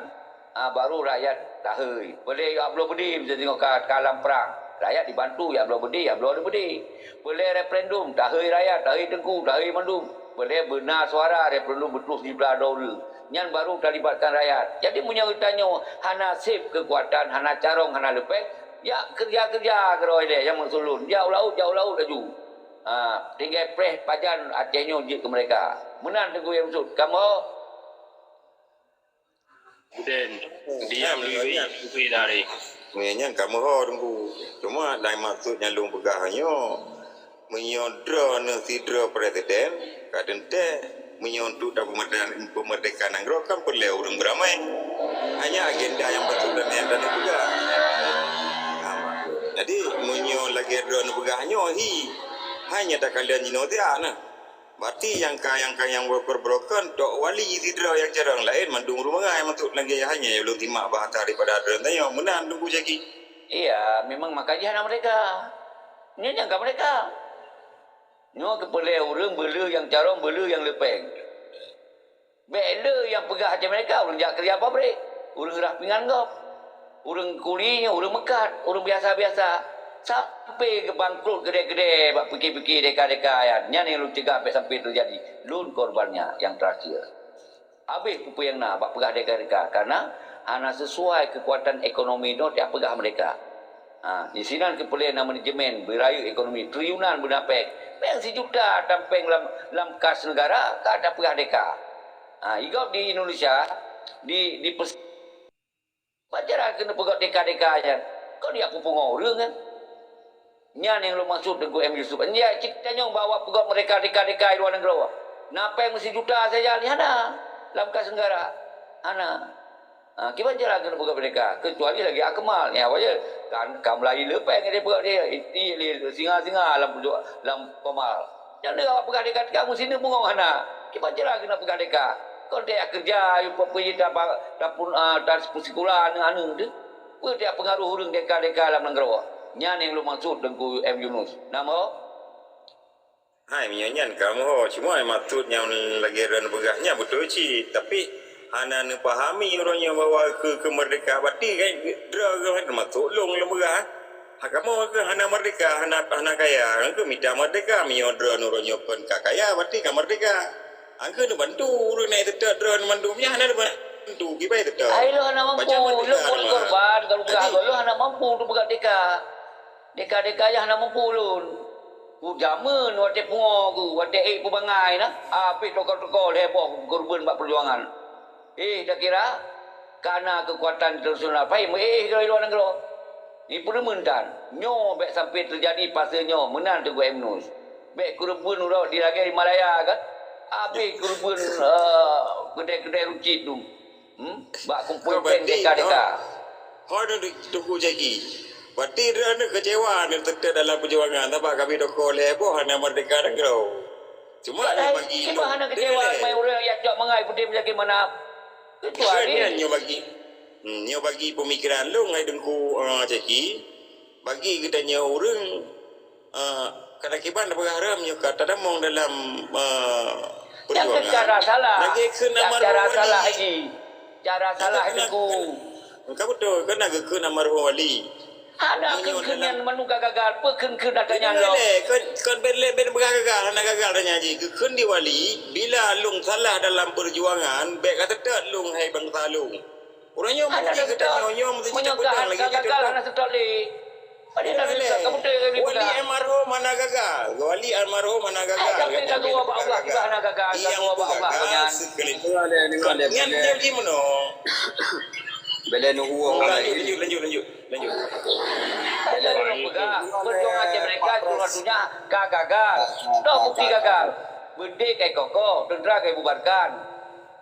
ah, baru rakyat tahei. Peureulèe jak bloe beudé, miseue singoh ka, ka lam prang. Rakyat dibantu jak bloe beudé, jak bloe beudé. Peureulèe referendum, tahei rakyat, tahei Teungku, tahei mandum. Peureulèe beuna suara referendum beutôi sijuta droe ureueng. Nyan baru talibatkan rakyat. Jadi, meunyoe geutanyoe hana sép keukuatan, hana carông, hana leupèng, jak keureuja-keureuja keudroe ilèe nyang maksud lôn. Jak u laôt, jak u laôt laju. Ha, tinggai preh pajan Aceh nyoe jeuet keu meurdeka. Meunan Teungku nyang maksud. Kamoe Presiden, diam di W I P dari. Meunyoe nyan ka meuho Teungku. Cuma nyang maksud nyang lôn peugah nyoe, meunyoe droeneuh sidroe presiden, ka teuntèe meunyoe untuk tapeumeurdeka, peumerdeka nanggroe kan peureulèe ureueng beuramai. Hanya agenda nyang beutôi dan nyata neupeugah. Jadi meunyoe lagèe droeneuh peugah nyoe hi, hanya takalon jinoe siat na. Berarti nyang ka, nyang ka, nyang broken-broken, tok wali sidroe nyang carông laén mandum ureueng bangai maksud lagèe nyan hanya ulôn simak bahasa daripada droeneuh tanyoe. Meunan Teungku Zaki. Iya, memang maka jih hana merdeka. Nyoe nyang ka merdeka. Nyoe keupeulèe ureueng beuleuh nyang carông beuleuh nyang leupeng. Bèk le nyang peugah até merdeka, ureueng jak keureuja pabrik, ureueng rah pingan gob, ureueng kuli, ureueng meukat, ureueng biasa-biasa. Sampai geubangkrot keudè-keudè bak pike-pike deka-deka nyan. Nyan nyang lôn cegah bèk sampai teujadi. Lôn korbannya nyang terakhir. Habéh peue-peue nyang na bak peugah deka-deka, karena hana sesuai keukuatan ekonomi nyoe tajak peugah merdeka. Ha, disinan keupeulèe na manajemen beurayeuk ekonomi, triliunan beuna pèng. Pèng sijuta tampèng lam, lam kas neugara, ka tapeugah deka. Ha, i gob di Indonesia, di, di pes-, Pajan keuneuk peugah deka-deka nyan. Kon jak peupungo ureueng kan? Nyan nyang lôn maksud Teungku M Yusuf. Nyan cit tanyong bahwa peugah merdeka, deka-deka i luwa nanggroe. Na pèng meusijuta saja hana lam kas neugara. Hana. Ha, kiban cara keuneuk peugah merdeka? Kecuali lagèe Akmal. Nyan apa je? Kan, ka meulayi le pèng dia peugah dia. Iti le singa-singa lam, lam Komal. Nyan dia awak peugah deka-deka meusineuk bungong hana. Kiban cara keuneuk peugah deka? Kon tajak keureuja, yue peue-peue jih tapa-, tapun-, ah, tapeusikula aneuk-aneuk teuh. Peue tajak peungaruh ureueng deka-deka lam nanggroe? Nyan nyang lôn maksud Teungku M Yunus. Na meuho? Hai, meunyoe nyan ka meuho, cuma maksud nyang lagèe droeneuh peugah nyan beutôi cit, tapi hana neupahami uroe nyoe bahwa keu, keu merdeka. Berarti kan droe geuh termasuk lôn, lôn peugah. Ha, kamoe keuh hana merdeka, hana, hana kaya. Kan keuh mita merdeka, meunyoe droeneuh uroe nyoe kon ka kaya, berarti ka merdeka. Angkeu neubantu ureueng nyan seutôt droe mandum nyan hana neubantu, kiban seutôt. Ai lôn hana mampu, lôn korban, kalau peugah lôn hana mampu untuk peugah deka. Deka-deka nyan hana mampu lôn. Ku jameun watèe pungo ku, watèe ék peubangai na, habéh toko-toko lhèe boh keureubeuen bak peujuangan. Eh, takira? Ka na keukuatan internasional, payah meu-éh keudroe luwa nanggroe. Ipeureumeun tan, nyoe bèk sampai teujadi fase nyoe meunan Teungku M Yunus. Bèk keureubeuen uroe di lagèe di Malaya kan. Habéh keureubeuen, eh, keudè-keudè runcit tu. Hmm? Bak kumpul pèng deka-deka. Ho, ho Teungku Zaki. Berarti droeneuh kecewa neuh teutap dalam peujuangan, sabab ka bri toko lhèe boh hana merdeka nanggroe. Cuma nyoe bagi kiban hana kecewa, mai ureueng jak cok mangat putih meujaki manap. Kecuali nyoe bagi, hmm, nyoe bagi pemikiran lôn, hai Teungku, eh, Zaki, bagi geutanyoe ureueng, eh, kadang kiban peugah rhom nyoe ka tadamong dalam, eh, perjuangan. Cara salah. Lagèe kheun almarhum Wali. Cara salah lagi. Cara salah Teungku. Ka beutôi, kan na geukheun almarhum Wali. Ada kheun-kheun nyang manu ka gagal, peue kheun-kheun ata nyan lom. Kon, kon bèk lé, bèk peugah gagal, hana gagal tanya jih. Geukheun di Wali, bila lôn salah dalam perjuangan, bèk ka teutap lôn hai bansa lôn. Ureueng nyoe meusti geutanyoe nyoe meusti cita peudong lagèe gagal hana teutap lé. Padahai Nabi ka beutôi Nabi Wali almarhum hana gagal. Wali almarhum hana gagal. Ai, tapi ka geuwoe bak Allah, hana gagal, ka geuwoe bak Allah nyan. Nyan dia di meunoe. Bela nu uang. Lanjut, lanjut, lanjut, lanjut. Lanjut. Bela nu peugah, perjuangan Aceh Merdeka seluruh dunia ka gagal. Toh bukti gagal. Beudé kai kokoh, tentera kai bubarkan.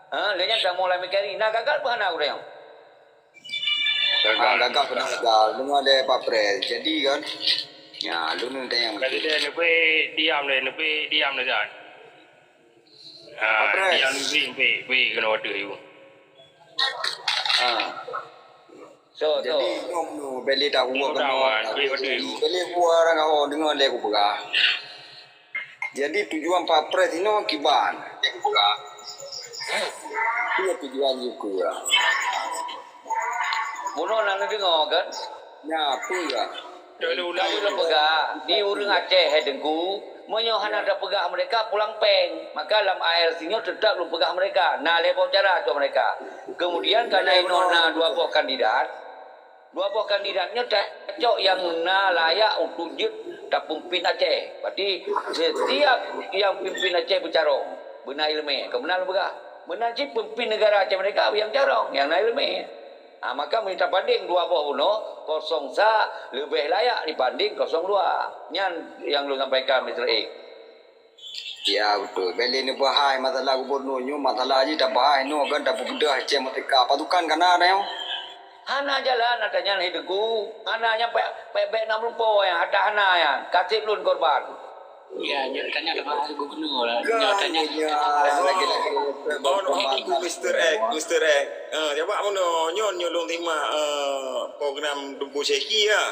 Ha, lé nyan tamu lam kari, na gagal peue hana ureueng? Gagal. Ah, gagal keunan gagal. Deungoe lé Pak Pres. Jadi kan. Ya, lôn tanyong. Presiden neubri diam lé, neubri diam lé kan. Ah, Pak Pres. Diam neubri, bri, bri keunoe watèe yue. Ah. So, jadi, so. Nyoe bèk lé tahuwa keunoe. Bri watèe yue. Bèk lé huwa rang kah, deungoe lé kupeugah. Jadi tujuan Pak Pres inoe kiban? Peue tujuan jih keu? Bunoe na neudeungoe kan? Nyan peue? Tapi lôn peugah, di ureueng Aceh hai Teungku, meunyoe hana tapeugah merdeka pulang pèng, maka lam A R C nyoe teutap lôn peugah merdeka. Na lhèe boh cara cok merdeka. Kemudian karena inoe na dua boh kandidat, Dua boh kandidat nyoe tacok nyang na layak untuk jeuet tapeumimpin Aceh. Berarti setiap nyang pimpin Aceh beucarông, beuna ileumèe, ka meunan lôn peugah. Meunan cit peumimpin negara Aceh Merdeka nyang carông, nyang na ileumèe. Ha, maka meunyoe tapandeng dua boh bunoe, kosong sa leubeh layak dibanding kosong dua. Nyan nyang lôn sampaikan, Mister X. Ya, beutôi. Bèk lé neubahas masalah gubernur nyoe, masalah jih tabahas nyoe kan, tapeubeudoh Aceh Merdeka. Pasukan ka na dah nyoe. Hana jalan ata nyan, hai Teungku. Hana nyan pèk, pèk bèk na meulumpoe nyan, ata hana nyan. Ka sép lôn korban. Ya, nyoe tanya tabahas gubernur lah. Nyoe tanya. Oh, oh, Mister X, Mister X. Eh, cuba meunoe, nyoe, nyoe lôn simak, eh, program Teungku Syeki ya.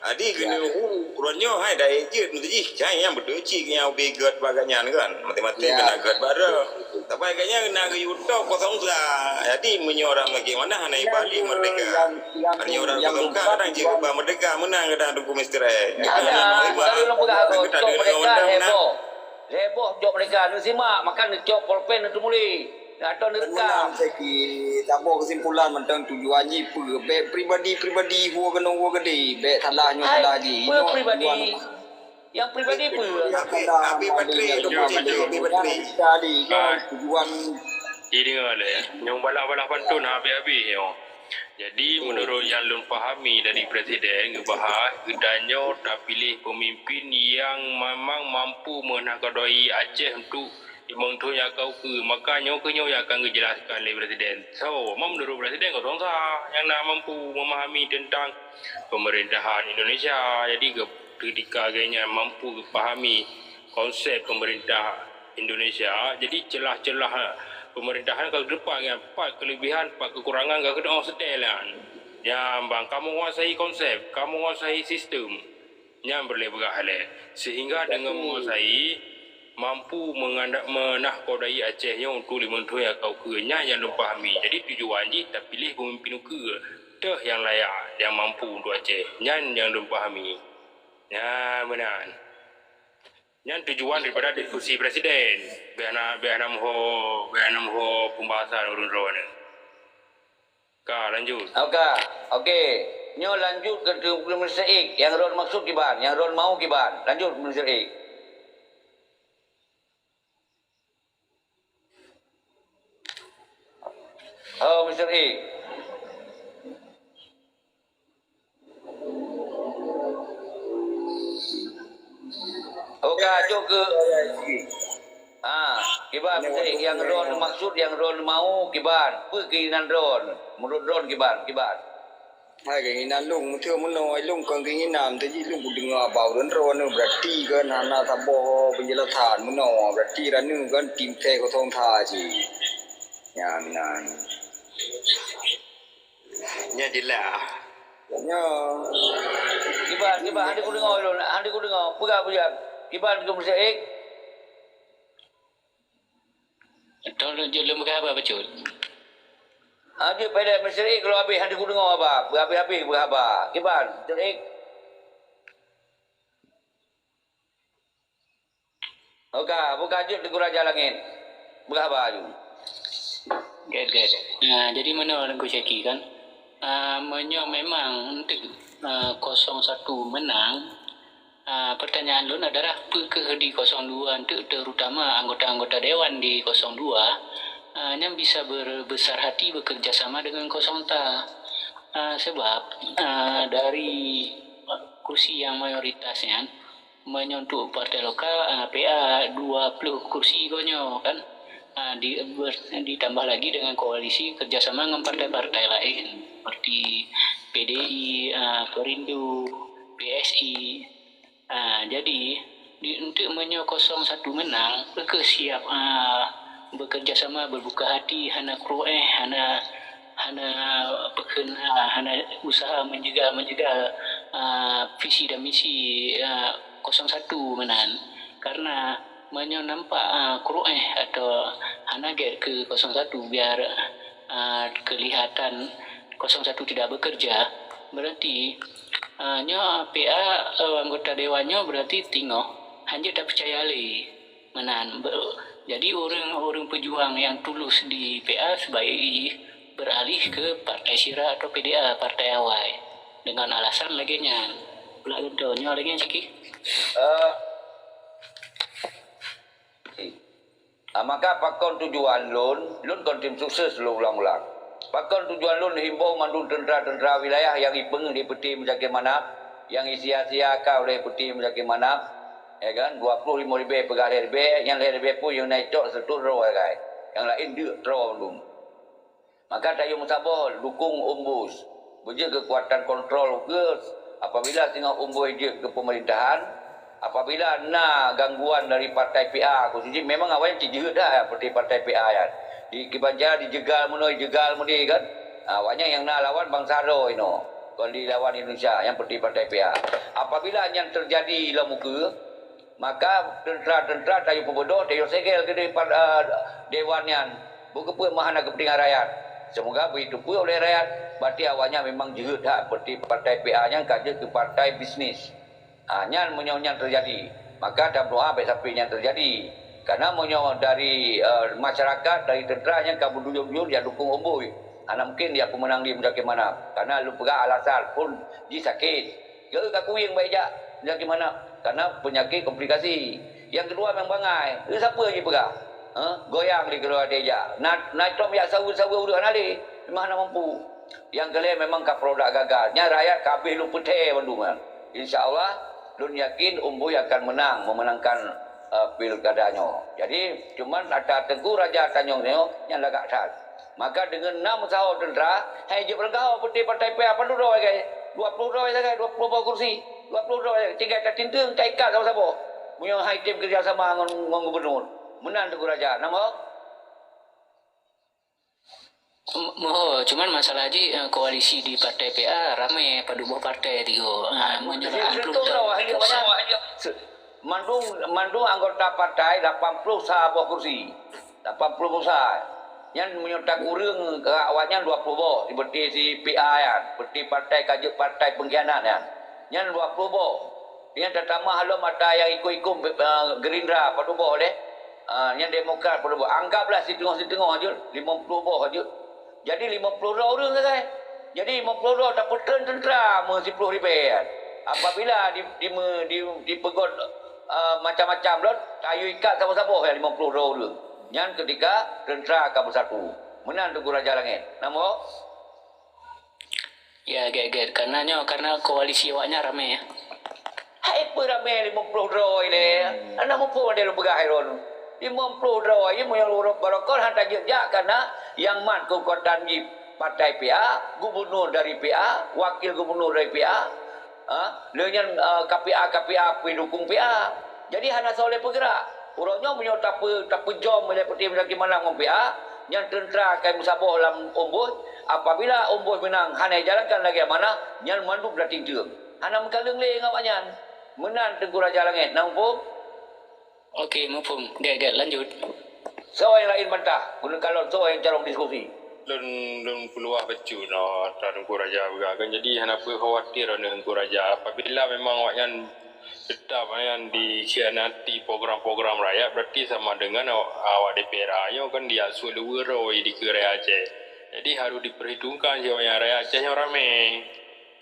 Jadi keuneuk hu, uroe nyoe hai daék jeuet meusti jih, cai nyang beutôi cit nyang ubé gèt bak gobnyan kan. Maté-maté keuneuk gèt bak droe. Tapi gobnyan na geuyue top kosong sa. Jadi meunyoe ureueng bagaimana hana ibalih merdeka. Meunyoe ureueng kosong sa kadang jeuet geuba merdeka, meunan kadang Teungku Mister X. Ada, kalau ureueng peugah top merdeka heboh. Heboh top merdeka, neusimak, maka neucok polpen neuteumulih. Atau neurekam. Meunan Syeki, saboh keusimpulan mantong tujuan jih peue? Bèk pribadi-pribadi, hue keunoe hue keudéh, bèk salah nyoe salah jih. Peue pribadi? Nyang pribadi peue? Habéh, habéh baterai, Teungku Syeki, habéh baterai. Jadi nyoe tujuan. Jadi deungoe lé, nyang balah-balah pantôn habéh-habéh nyoe. Jadi meunurot nyang lôn pahami dari presiden geubahas, geutanyoe tapiléh peumimpin nyang memang mampu meunakodai Aceh untuk limong thôn nyang ka ukeue, maka nyoe keuh nyoe nyang akan geujelaskan lé presiden. So, meunurot presiden kosong sa nyang na mampu memahami tentang pemerintahan Indonesia. Jadi, keutika gobnyan mampu geupahami konsep pemerintah Indonesia, jadi celah-celah pemerintahan ka geudeungoe, pat kelebihan, pat kekurangan ka geudeungoe seutôt nyan. Nyan ban ka menguasai konsep, ka menguasai sistem. Nyan peureulèe peugah lé. Sehingga deungon menguasai, mampu menganda-, menakodai Aceh nyoe untuk limong thôn nyang ka ukeue. Nyan nyang lôn pahami. Jadi tujuan jih tapiléh pemimpin ukeue. Teuh nyang layak, nyang mampu untuk Aceh. Nyan nyang lôn pahami. Nyan meunan. Nyan tujuan daripada diskusi presiden. Bèk hana, bèk hana meuho, bèk hana meuho pembahasan ureueng droeneuh. Ka, lanjut. Oke, oke. Nyoe lanjut keu, keu Mister X. Nyang droen maksud kiban, nyang droen mau kiban. Lanjut, Mister X. Oh, Mister X. Oke, jok keu, ha, kiban, nyang droen maksud, nyang droen mau, kiban. Peue keinginan droen? Menurut droen, kiban, kiban. Hai, keinginan lôn, meuteumeunoe, lôn kon keinginan, tapi lôn kudeungoe bak ureueng droeneuh, berarti kan hana saboh penjelasan meunoe, berarti droeneuh kan tim T kosong sa cit. Nyan, nyan. Nyan jeulaih. Nyan. Kiban, kiban, hana kudeungoe lôn, hana kudeungoe. Peugah, peugah. Kiban, Mister X. Atau lôn jeuet lôn peugah haba bacut? Ah, jeuet, padahai Mister X kalau habéh hana kudeungoe haba. Habéh-habéh peugah haba. Kiban, Mister X. Oke, buka jeuet Teungku Raja Langit. Peugah haba aju. Good, good. Nah, jadi meunoe Teungku Syeki kan. Ah, meunyoe memang untuk, ah, kosong satu menang, ah, pertanyaan lôn adalah, peue keuh di kosong dua untuk terutama anggota-anggota dewan di kosong dua, ah, nyang bisa ber-, besar hati bekerja sama dengan kosong sa? Ah, sebab, ah, dari kursi yang mayoritas nyan, meunyoe untuk partai lokal, ah, P A dua puluh kursi geuh nyoe kan, ah, di, ber-, ditambah lagi dengan koalisi kerjasama dengan partai-partai lain seperti P D I, ah, Perindo, P S I. Ah, jadi, di, untuk meunyoe kosong satu menang, peue keuh siap, ah, bekerja sama, berbuka hati, hana krueng, hana, hana peukheun, ah, hana usaha menjegal-menjegal, ah, visi dan misi, ah, kosong satu meunan. Karena meunyoe nampak, ah, krueng atau hana gèt keu kosong satu biar, ah, kelihatan kosong satu tidak bekerja, berarti, ah, nyoe P A, eh, anggota dewan nyoe berarti tingoh hanjeuet tapeucaya lé. Meunan, be-, jadi ureueng-ureueng pejuang nyang tulus di P A sebaik jih beralih ke Partai Sira atau P D A, Partai Awai, dengan alasan lagèe nyan. Pula geutanyoe lagèe nyan, Syeki? Eh, Ah, maka pakon tujuan lôn, lôn kon tim sukses lôn ulang-ulang. Pakon tujuan lôn himbau mandum teuntara-teuntara wilayah nyang ipeungeuh di Peuti Muzakir Manaf, nyang isia-sia ka oleh Peuti Muzakir Manaf, ya kan, dua ploh limong ribèe peugah lhèe ribèe, nyang lhèe ribèe pun nyang na icok seratus droe sagai, nyang laén deuk droe mandum. Maka tayue meusaboh dukung Ombus, beujeuet keukuatan kontrol ukeue apabila singoh Ombus jeuet keu peumerintahan, apabila na gangguan dari partai P A khusus jih, memang awaknyan cit jeuhet that seperti partai P A nyan. Di kiban cara dijegal meunoe, jegal meudeh kan. Ha, awaknyan nyang na lawan bansa droe inoe, kon dilawan Indonesia nyang seperti partai P A. Apabila nyan teujadi lom ukeue, maka teuntara-teuntara tayue peubeudôh, tayue segel keudeh pa-, eh, dewan nyan. Bukeupeue meuhana kepentingan rakyat. Semoga beuteupeue oleh rakyat, berarti awaknyan memang jeuhet that seperti partai P A nyan ka jeuet keu partai bisnis. Ha, nyan meunyoe nyan teujadi, maka tameudoa bèk sampai nyan teujadi. Karena meunyoe dari, eh, masyarakat, dari teuntara nyan ka beuduyun-duyun jak dukung Ombus, hana mungkin jak peumeunang di Muzakir Manaf. Karena lôn peugah alasan pun jih sakét. Geu ka kuwieng bak ijak, Muzakir Manaf, karena peunyakét komplikasi. Nyang keudua memang bangai. Lé sapeue jipeugah? Ha? Goyang lé keuluwarga ijak. Na, na tom jak saweue-saweue ureueng hana lé, memang hana mampu. Nyang keulhèe memang ka produk gagal. Nyan rakyat ka habéh lôn peuthèe bandum nyan. Insya Allah, lôn yakin Ombus akan meunang, memenangkan, eh, pilkada nyoe. Jadi, cuman ata Teungku Raja Tanjong nyoe nyan lagak that. Maka deungon na meusaho teuntara, hai jeuet beureugaho peuté partai P A padum droe sagai, dua ploh droe sagai, dua ploh boh kursi, dua ploh droe sagai, tinggai tatinteung, taikat saboh-saboh. Meunyoe hai tem keureuja sama ngon, ngon gubernur, meunan Teungku Raja, na moh? M-, moho, cuman masalah jih, eh, koalisi di partai P A ramé, padum boh partai tigo. Ah, meunyoe lapan ploh droe, hanya, hanya, se-, mandum, mandum anggota partai lapan ploh sa boh kursi. Lapan ploh boh sa. Nyan meunyoe takureueng keu awaknyan dua ploh boh, seperti si P A nyan, seperti partai ka jeuet partai pengkhianat nyan. Nyan dua ploh boh. Nyan tatamah lom ata nyang ikut-ikut, eh, Gerindra padum boh deh. Ah, nyan Demokrat padum boh. Anggaplah siteungoh-siteungoh jeuet, limong ploh boh jeuet. Jadi limong ploh droe ureueng sagai. Jadi limong ploh droe tapeutreun teuntara meusiploh ribèe nyan. Apabila di, di, di, dipeugöt, eh, macam-macam lom, tayue ikat saboh-saboh nyan limong ploh droe ureueng. Nyan ketika teuntara ka beusatu. Meunan Teungku Raja Langét. Na moh? Ya, gèt-gèt. Karena nyoe, karena koalisi awaknyan ramé, ya. Hai peue ramé limong ploh droe ilèe? Hana muphom lôn peugah hai droeneuh. Limong ploh droe, meunyoe ureueng barokon han tajak-jak, karena nyang mat keukuatan di partai P A, gubernur dari P A, wakil gubernur dari P A, ha, lheueh nyan, eh, K P A, K P A peudukung P A. Jadi hana soe lé peugeurak. Uroe nyoe meunyoe tape-, tapeujom lé Peuti Muzakir Manaf ngon P A, nyan teuntara ka meusaboh lam Ombus, apabila Ombus meunang hana ijalankan lagèe amanah, nyan mandum tatinteung. Hana meukaleueng lé ngon awaknyan. Meunan Teungku Raja Langét, na muphom? Oke, muphom. Gèt-gèt, lanjut. Soe nyang laén bantah, keuneuk kalon soe nyang carông diskusi. Lôn, lôn peuluah bacut nyoe, ata Teungku Raja peugah kan. Jadi, hana peue khawatir droeneuh Teungku Raja. Apabila memang awaknyan teutap awaknyan dikhianati program-program rakyat, berarti sama dengan awak, awak D P R A nyoe kan diasuh luweue roh dikeue rakyat Aceh. Jadi, harôh diperhitungkan cit awaknyan, rakyat Aceh nyoe ramé.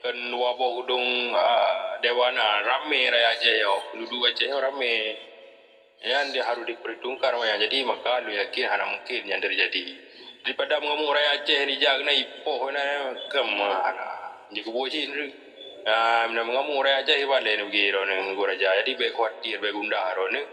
Kan dua boh geudong, ah, dewan na, ramé rakyat Aceh nyoe. Penduduk Aceh nyoe ramé. Nyan di-, harôh diperhitungkan awaknyan. Jadi, maka lôn yakin hana mungkin nyan teujadi. Daripada meungamuk rakyat Aceh dijak keunan ipoh keunan, keumah na. Jikeubuet cit. Ah, meunyoe meungamuk rakyat Aceh, iban lé neugi droeneuh Teungku Raja. Jadi, bèk khawatir, bèk gundah droeneuh.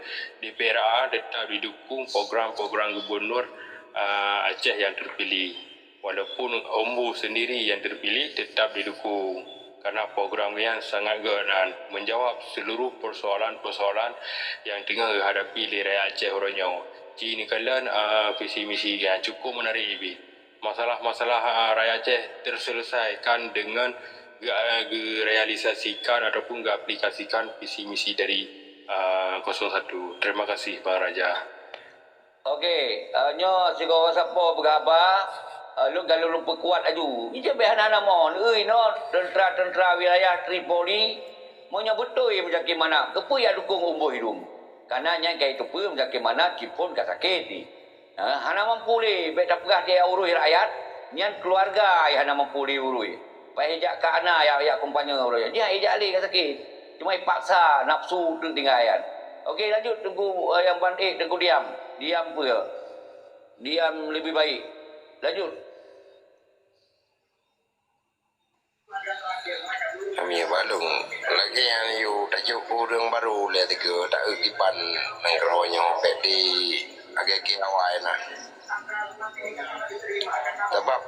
D P R A tetap didukung program-program gubernur, ah, Aceh yang terpilih. Walaupun Ombus sendiri yang terpilih tetap didukung, karena program nyan sangat gèt dan menjawab seluruh persoalan-persoalan yang teungoh geuhadapi lé rakyat Aceh uroe nyoe. Ci neukalon, a, visi misi nyan cukup menarik bit. Masalah-masalah, a, rakyat Aceh terselesaikan dengan ge-, a, gerealisasikan ataupun geaplikasikan visi misi dari, a, kosong satu. Terima kasih, Bang Raja. Oke, eh, nyoe sigoe sapo peugah haba, eh, lôn ka lôn peukuat laju. Ija bèk hana-hana mon, ui, inoe teuntra-teuntra wilayah Tripoli, meunyoe beutôi Muzakir Manaf, keupeue jak dukong Ombos Idum? Kana nyan ka jiteupeue Muzakir Manaf jiphon ka sakét jih. Ha, hana mampu lé, bèk tapeugah jih urus rakyat, nyan keuluwarga nyang hana mampu lé urus. Payah jak ka ana jak, jak kampanye urus. Nyan jak lé ka sakét. Cuma jipaksa nafsu teuk tinggai nyan. Oke, lanjut Teungku, eh, nyang ban ék Teungku Diam. Diam peue? Diam lebih baik. Lanjut. Kami balong. Lagèe nyan yue tajok ureueng barô lé tiga taeu kiban nanggroe nyoe bèk di agèe-agèe awai na. Sabab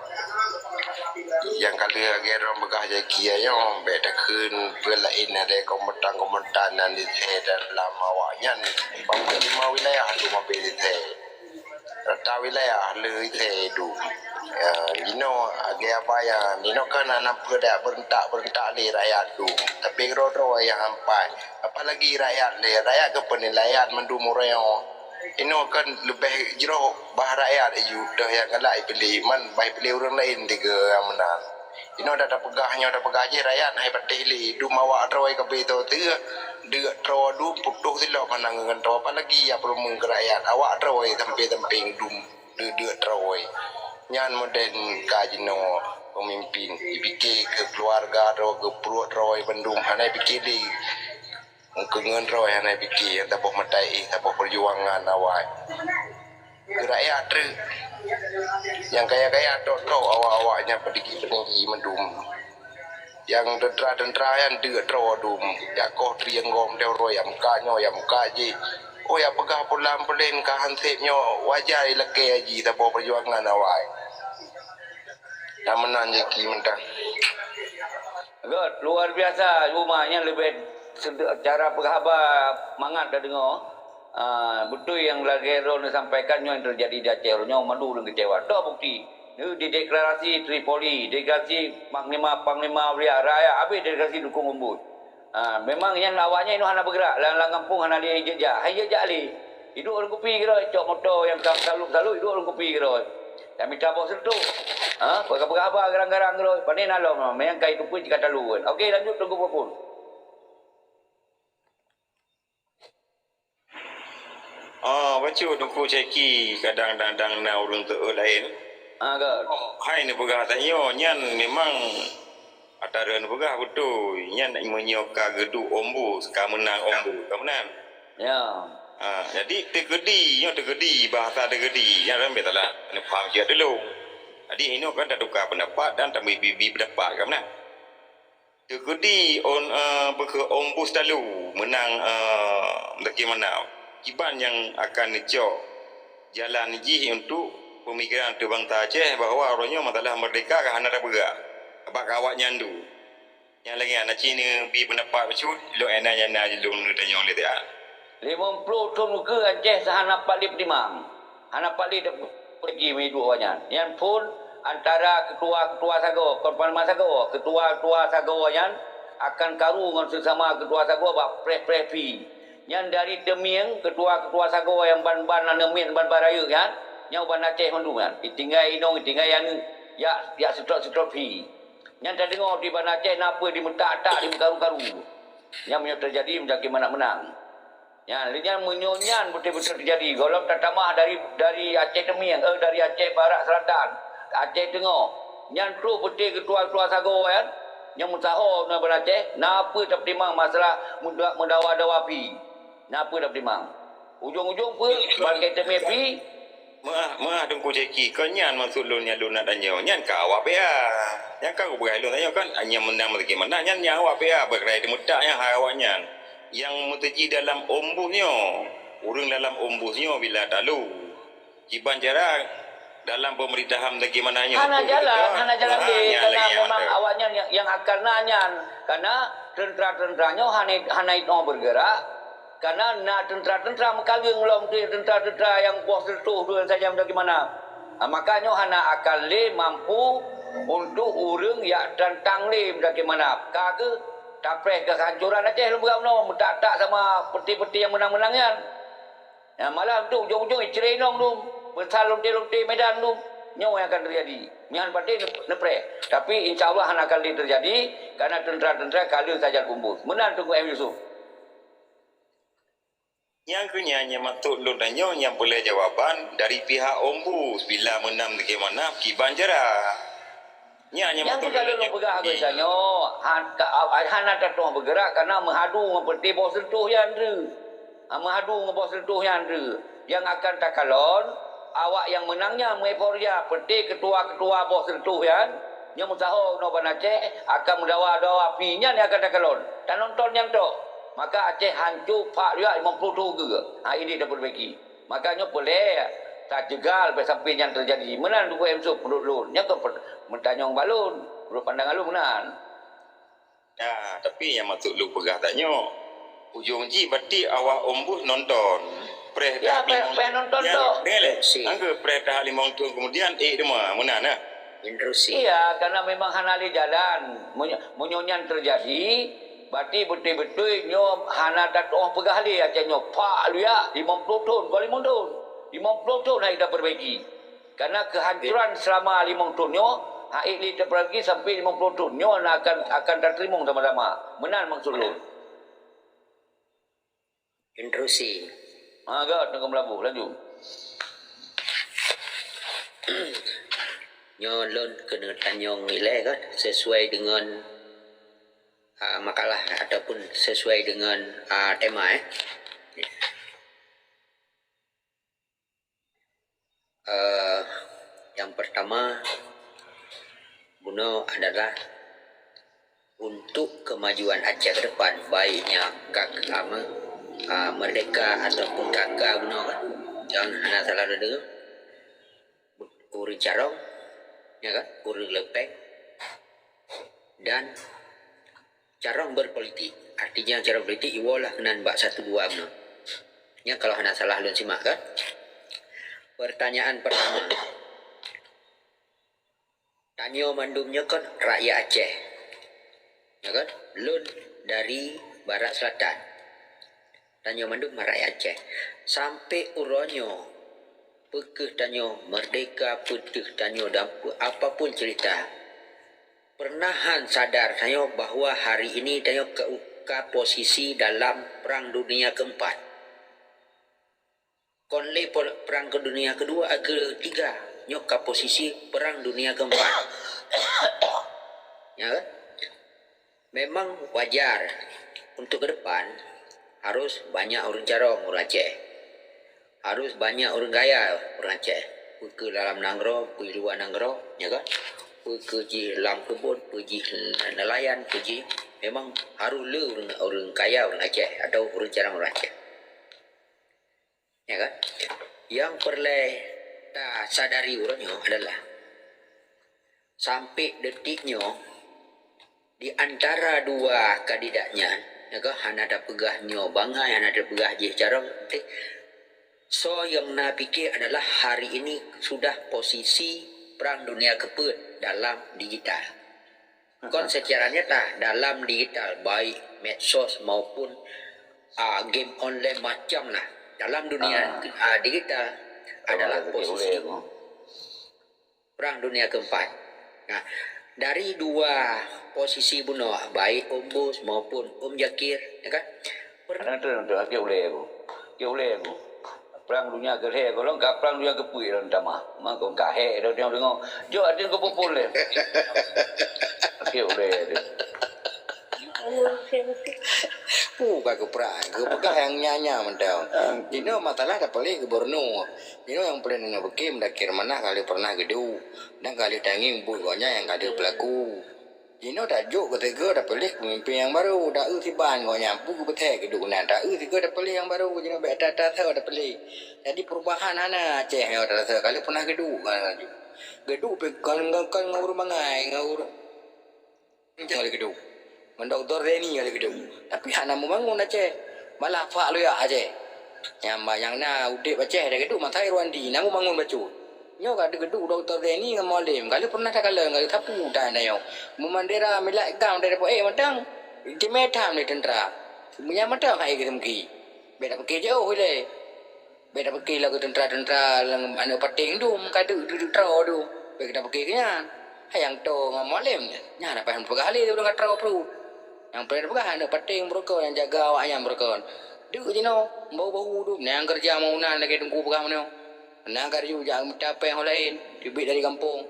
nyang ka lheueh lagèe droe peugah jaki nyoe bèk takheun peue laén ada kombatan-kombatan nyang disé dalam awak nyan. Bak lima wilayah dum habéh disé. Rata wilayah le isé dum. Ya, jinoe agé abaya, jinoe kan hana peue dak beurentak-beurentak lé rakyat dum. Tapi droe-droe nyang ampai, apalagi rakyat lé, rakyat keupeunilaian mandum uroe nyoe. Inoe kan leubeh jroh bah rakyat iju teuh nyang galak ipiléh, man bah ipiléh ureueng laén tiga nyang meunan. Inoe dak tapeugah nyoe tapeugah jih rakyat hai patéh lé, dum awak droe kabeh toh teuh. Deuk droe dum putôh silop hana ngon droe, apalagi ya peurumeung keu rakyat. Awak droe sampé-sampé dum deuk-deuk droe. Nyan model ka jinoe peumimpin. Ipike keu keuluwarga droe, keu pruet droe bandum, hana ipike lé. Keu ngon droe hana ipike, nyang saboh meutai éh, saboh peujuangan awai. Keu rakyat treuk. Nyang kaya-kaya tok-tok awak-awak nyang peudigi-peudigi mandum. Nyang teuntara-teuntara nyan deuk droe dum. Jak koh trianggong teuh uroe, jak meukat nyoe, jak meukat jih. Oh, jak peugah pulan pulen ka hanseb nyoe, wajar ilakée jih saboh peujuangan awai. Nyang meunan jaki mantong. Göt, luar biasa. Cuma nyan leubeh sede-, cara peuhaba mangat tadeungoe. Ah, beutôi nyang lagée droeneuh sampaikan nyoe nyang teujadi di Aceh uroe nyoe mandum ureuëng kecewa. Toh bukti. Nyoe dideklarasi Tripoli, deklarasi panglima-panglima aulia, rakyat habéh deklarasi dukung Ombud. Ah, memang nyan awaknyan inoe hana beugerak, lam, lam gampông hana lé jeuet jak. Hai jeuet jak lé. Iduek ureuëng kupi keudroe, cok moto nyang ka salub-salub, iduek ureuëng kupi keudroe. Nyang mita boh seureutoh. Ha, peugah-peugah haba garang-garang keudroe. Pane na lom, nyang ka iteupeue cit ka talu. Oke, lanjut Teungku Peuphon. Ah, bacut Teungku Syeki, kadang-kadang na ureuëng teuôt laén. Ah, ka. Oh, hai neupeugah tanyoe, nyan memang ata droe neupeugah beutôi. Nyan meunyoe ka geuduek ombus, ka meunang ombus, ka meunan. Ya. Ah, jadi teukeudi, nyoe teukeudi, bahasa teukeudi. Nyan ureuëng beusalah neupaham siat dulu. Jadi inoe kan tatuka peundapat dan tameubi-bi peundapat, ka meunan. Teukeudi on, eh, beuke ombus talu meunang, eh, bagaimana kiban nyang akan neucok jalan jih untuk pemikiran ateueh bansa Aceh bahwa uroe nyoe masalah merdeka ka hana tapeugah bak awaknyan du. Nyang lagée na cine bi peundapat bacut, lôn ena nyang na lôn neutanyong lé tian. Limong ploh thon ukeue Aceh hana pat lé peutimang. Hana pat lé dap-, peureuleki meuiduek awaknyan. Nyan phon antara keutua-keutua sagoe, kon panglima sagoe, keutua-keutua sagoe nyan akan karu ngon seusama keutua sagoe bak preh-preh phi. Nyan dari Teumieng, keutua-keutua sagoe nyang ban-ban aneuk miet ban-ban rayeuk nyan, nyang ban Aceh mandum nyan. Itinggai inong, itinggai aneuk, jak, jak seutôt-seutôt phi. Nyan tadeungoe di ban Aceh na peue dimeutak-tak, dimeukaru-karu. Nyan meunyoe teujadi, meudaki mangat meunang. Nyan, lé nyan meunyoe nyan beutôi-beutôi teujadi, gohlom tatamah dari, dari Aceh Teumieng, eh, dari Aceh Barat Selatan, Aceh Teungoh. Nyan troh beutôi keutua-keutua sagoe nyan, nyang meusaho na ban Aceh, na peue tapeutimang masalah meuda-, meudawa-dawa phi. Na peue tapeutimang. Ujong-ujong peue, bangke teumé phi, Meuah, meuah Teungku Syeki, kon nyan maksud lôn nyang lôn nak tanyoe. Nyan ka awak P A. Nyang ka geupeugah lôn tanyoe kan, nyang meunang meuseuki meunang, nyan nyang awak P A, beukerai teumeutak nyang hai awaknyan. Nyang meuteuji dalam ombus nyoe, ureuëng dalam ombus nyoe bila talu. Kiban cara dalam peumerintahan bagaimana nyoe? Hana jalan, hana jalan deh, karena memang awaknyan yang, yang akan na nyan. Karena tentera-tentera nyoe hana, hana inoe bergerak, Karena na teuntara-teuntara meukaleueng lom tu, teuntara-teuntara nyang boh seureutoh tu saja bagaimana. Ah, maka nyoe hana akan lé mampu untuk ureuëng jak tantang lé bagaimana. Ka keuh tapreh keuhancoran Aceh lom beurap noe, meutak-tak sama peuti-peuti nyang meunang-meunang nyan. Nah, malah tu ujong-ujong icre inong tu, peusal lonte-lonte Medan tu. Nyoe nyang akan teujadi. Nyan patéh neupreh. Tapi insya Allah hana akan lé teujadi, karena teuntara-teuntara ka lheueh sajan umbus. Meunan Teungku M Yusuf. Nyang keu nyan nyang maksud lôn tanyoe nyang peulée jawaban dari pihak ombus bila meunang bagaimana kiban cara. Nyan nyang maksud lôn tanyoe. Nyang keu lôn peugah beusa nyoe, han-, ka-, hana tatueng beugerak karena meuhadu ngon peuti boh seureutoh nyan deuh. Ha, meuhadu ngon boh seureutoh nyan deuh. Nyang akan takalon, awak nyang meunang nyan meueuforia, peuté keutua-keutua boh seureutôh nyan, nyang meusaho unoe ban Aceh akan meudawa-dawa pi nyan nyang akan takalon. Tanonton nyang tok. Maka Aceh hanco phak liak limong ploh thon keue. Ha, ini dapeurbeki. Maka nyoe peureulée tacegah leubeh sampai nyan teujadi. Meunan Teungku M Sop, meunurot lôn. Nyan kon per-, meutanyong bak lôn. Meunurot pandangan lôn meunan. Ya, tapi nyang maksud lôn peugah tanyoe, ujong jih berarti awak ombus nonton. Preh Ya, dah preh, limong preh nonton ya, tok. Dengar leh. Si. Angka preh dah limong thon kemudian, eh, deuma, meunan, nah. Intrusi. Iya, karena memang hana lé jalan. Meunyo-, meunyoe nyan teujadi, berarti beutôi-beutôi nyoe hana tatuoh peugah lé Aceh nyoe. Pak Luyak, limong ploh thon, kon limong thon. Limong ploh thon hai tapeurbaiki. Karena keuhancuran selama limong thon nyoe, hai lé tapeurbaiki sampai limong ploh thon nyoe na akan, akan tateurimong sama-sama. Meunan maksud lôn. Intrusi. Ha, gét, Teungku Meulaboh, laju. Nyoe lôn keuneuk tanyong ilée kan, sesuai dengan, ah, makalah ataupun sesuai dengan, ah, tema, eh. Eh, yang pertama, bunoe adalah untuk kemajuan Aceh ke depan, baiknya kak-, apa, ah, merdeka ataupun kaka bunoe kan, nyang hana salah deungoe, ureuëng carông, ya kan, ureuëng leupeng, dan carông berpolitik. Artinya carông politik iwoe lah keunan bak satu dua bunoe. Nyan kalau hana salah lôn simak kan. Pertanyaan pertama. Tanyoe mandum nyoe kan rakyat Aceh. Ya kan? Lôn dari Barat Selatan. Tanyoe mandum rakyat Aceh. Sampai uroe nyoe, peu kheueh tanyoe merdeka, peu kheueh tanyoe dan peu-, apapun cerita, peureunah han sadar tanyoe bahwa hari ini tanyoe ka, ka posisi dalam Perang Dunia Keempat. Kon lé pol-, Perang Dunia Kedua, eh, Ketiga, nyoe ka posisi Perang Dunia Keempat. Ya kan? Memang wajar untuk ke depan harus banyak ureuëng carông ureuëng Aceh. Harus banyak ureuëng kaya ureuëng Aceh. Peu kheueh dalam nanggroe, peu luwa nanggroe, ya kan? Peu kheueh jih lam keubon, peu jih nelayan, peu jih. Memang harus le ureuëng, ureuëng kaya ureuëng Aceh atau ureuëng carông ureuëng Aceh. Ya kan? Yang peureulée tasadari uroe nyoe adalah sampai detik nyoe di antara dua kandidat nyan, ya kan, hana tapeugah nyoe bangai, hana tapeugah jih carông, soe nyang na pike adalah hari ini sudah posisi Perang Dunia Keempat dalam digital. Kon secara nyata dalam digital, baik medsos maupun, ah, game online macam lah. Dalam dunia, ah, digital adalah posisi Perang Dunia Keempat. Nah, dari dua posisi bunoe, baik Om Bus maupun Om Jakir, ya kan? Per- Ada tu, tu, akhir ulée aku. Akhir ulée aku. Perang Dunia Keuhée, kalau ka Perang Dunia Keupeuet lom tamah. Maka ka hék dah tengok-tengok. Jok, ada ke pupul dia. Okey, boleh dia. Bukan ke perang, ke pegang yang nyanya mentau. Jinoe masalah dah pilih gubernur. Jinoe yang paling nak bikin mendakir mana kali pernah gedu. Dan kali tangging buat gaknya yang kali pelaku. Jinoe tajok keutiga tapiléh peumimpén nyang barô, taeu siban gobnyan peue geupeutèe keuduek nan, taeu sigoe tapiléh nyang barô, jinoe bèk ata-ata soe tapiléh. Jadi peurubahan hana Aceh nyoe ata-ata soe, ka lheueh peunah geuduek ngon laju. Geuduek pih kon, kon, kon ngon ureueng bangai, ngon ureueng, ngon lé geuduek. Ngon Dokto Zaini ngon lé geuduek. Tapi hana meubangon Aceh. Malah phak luyak Aceh. Nyang ba-, nyang na udép Aceh, lé geuduek masa Irwandi, na meubangon bacut. Nyoe ka geuduek Dokto Zaini ngon Mualem, ka lheueh pernah takalon, ka lheueh sapu tan tanyoe. Meubandera milat gam dari poe mantong, iéleumé tham lé teuntra. Meunyan mantong hai geuseumeukiri. Bèk tapeuké jiôh ilèe. Bèk tapeuké lagèe teuntra-teuntra lam aneuk paténg dum, ka deuk, deuk, deuk troe dum. Bèk tapeuké keu nyan. Hai nyang toe ngon Mualem, nyan apa nyang peugah lé ureueng ka troe pruet. Nyang peureulèe peugah aneuk paténg beureukoh nyang jaga awaknyan beureukoh. Deuk jinoe, bau-bau dum, nyang keureuja meunan lagèe Teungku peugah meunyoe. Na ka geuyue jak mita péng ho laén, teubiet dari gampông.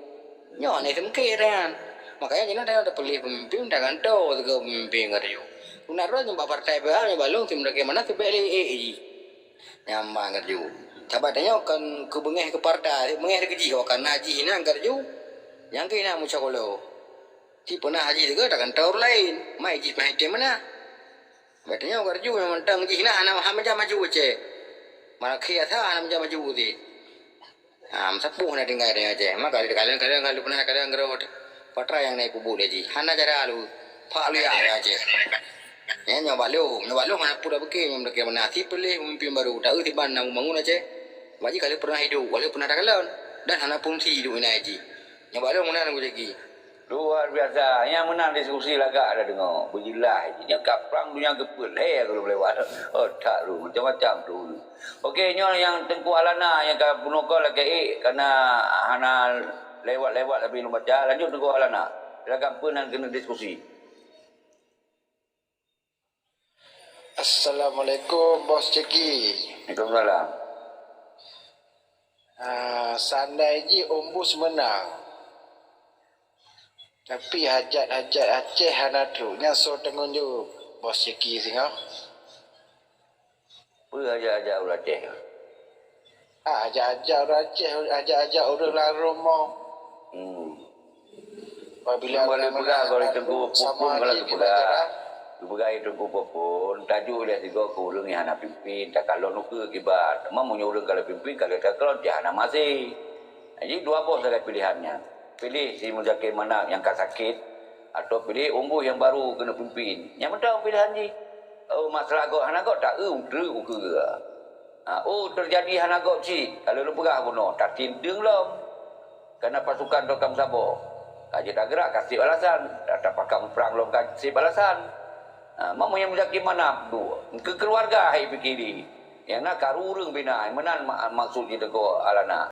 Nyoe hana seumeuké nyan. Makanya jinoe tanyoe tapiléh peumimpén, tagantoe sigoe peumimpén ka geuyue. Guna droe nyoe bak partai P H, nyoe bak lôn, si meudakée manah, si bèk lé ék jih. Nyan ban ka geuyue. Saban tanyoe kon keu beungéh keu partai, beungéh keu jih, oh, ka na jih na garju, nyang keuh na meucakolo. Ci peunah jih teuka tagantoe ureueng laén, mai jih peuhai tem meunan. Saban tanyoe garju nyang mantong jih na hana, hana meujan maju Aceh. Malah khi asa hana meujan maju cit. Ha, meusapeue na tinggai tanyoe Aceh. Maka di kadang-kadang ka lheueh peunah kadang keudroe patra nyang na ipeubuet lé jih. Hana cara lôn. Pak lôn ya Aceh. Nyan nyoe bak lôn, nyoe bak lôn hana peue tapiké, nyoe tapiké meunan. Ci piléh pemimpin baru, taeu tiban na bangun Aceh. Bak jih ka lheueh peunah hidup, ka lheueh peunah takalon dan hana fungsi hidup inan jih. Nyoe bak lôn meunan Abu Jaki. Luar biasa. Nyang meunan diskusi lagak tadeungoe. Beujeulaih jih. Nyoe ka prang donya geupeuet lhée gohlom lewat. Oh, that lôn. Macam-macam tu. Oke, nyoe nyang Teungku Alana nyang ka bunoe kon lakée ék, kana hana lewat-lewat tapi lôn baca. Lanjut Teungku Alana. Silakan, peue nan keuneuk diskusi. Assalamualaikum, Bos Jaki. Waalaikumsalam. Ah, seandai jih Ombus menang, tapi hajat-hajat Aceh hana trok, nyan soe tanggung jaweueb, Bos Jaki singoh? Peue hajat-hajat ureueng Aceh? Ah, hajat-hajat ureueng Aceh, hajat-hajat ureueng lam rumoh. Hmm. Apabila Cuma ureueng lôn peugah menang, kalau Teungku sama Popon kalau aja geupeugah. Dibaca. Geupeugah Teungku Popon, tajok ilée sigoe keu ureueng nyang hana pimpin, takalon ukeue kiban. Teuma meunyoe ureueng ka lheueh pimpin, ka lheueh takalon, cit hana maséh. Jadi dua boh sagai piléhan nyan. Piléh si Muzakir Manaf nyang ka sakét, atau piléh Ombus nyang baru keuneuk pimpin. Nyang mantong piléhan jih. Oh, masalah gob hana gob, taeu treuk ukeue. Ha, oh, teujadi hana gob cit, ka lheueh lôn peugah bunoe, tatinteng lom. Kana pasukan teuka meusaboh. Ka jeuet tageurak ka seb alasan, ta-, tapakang prang lom ka seb alasan. Ha, ma meunyoe Muzakir Manaf duek, keu keuluwarga hai piké di. Nyang na karu ureueng bina, meunan ma-, maksud jih Teungku Alana.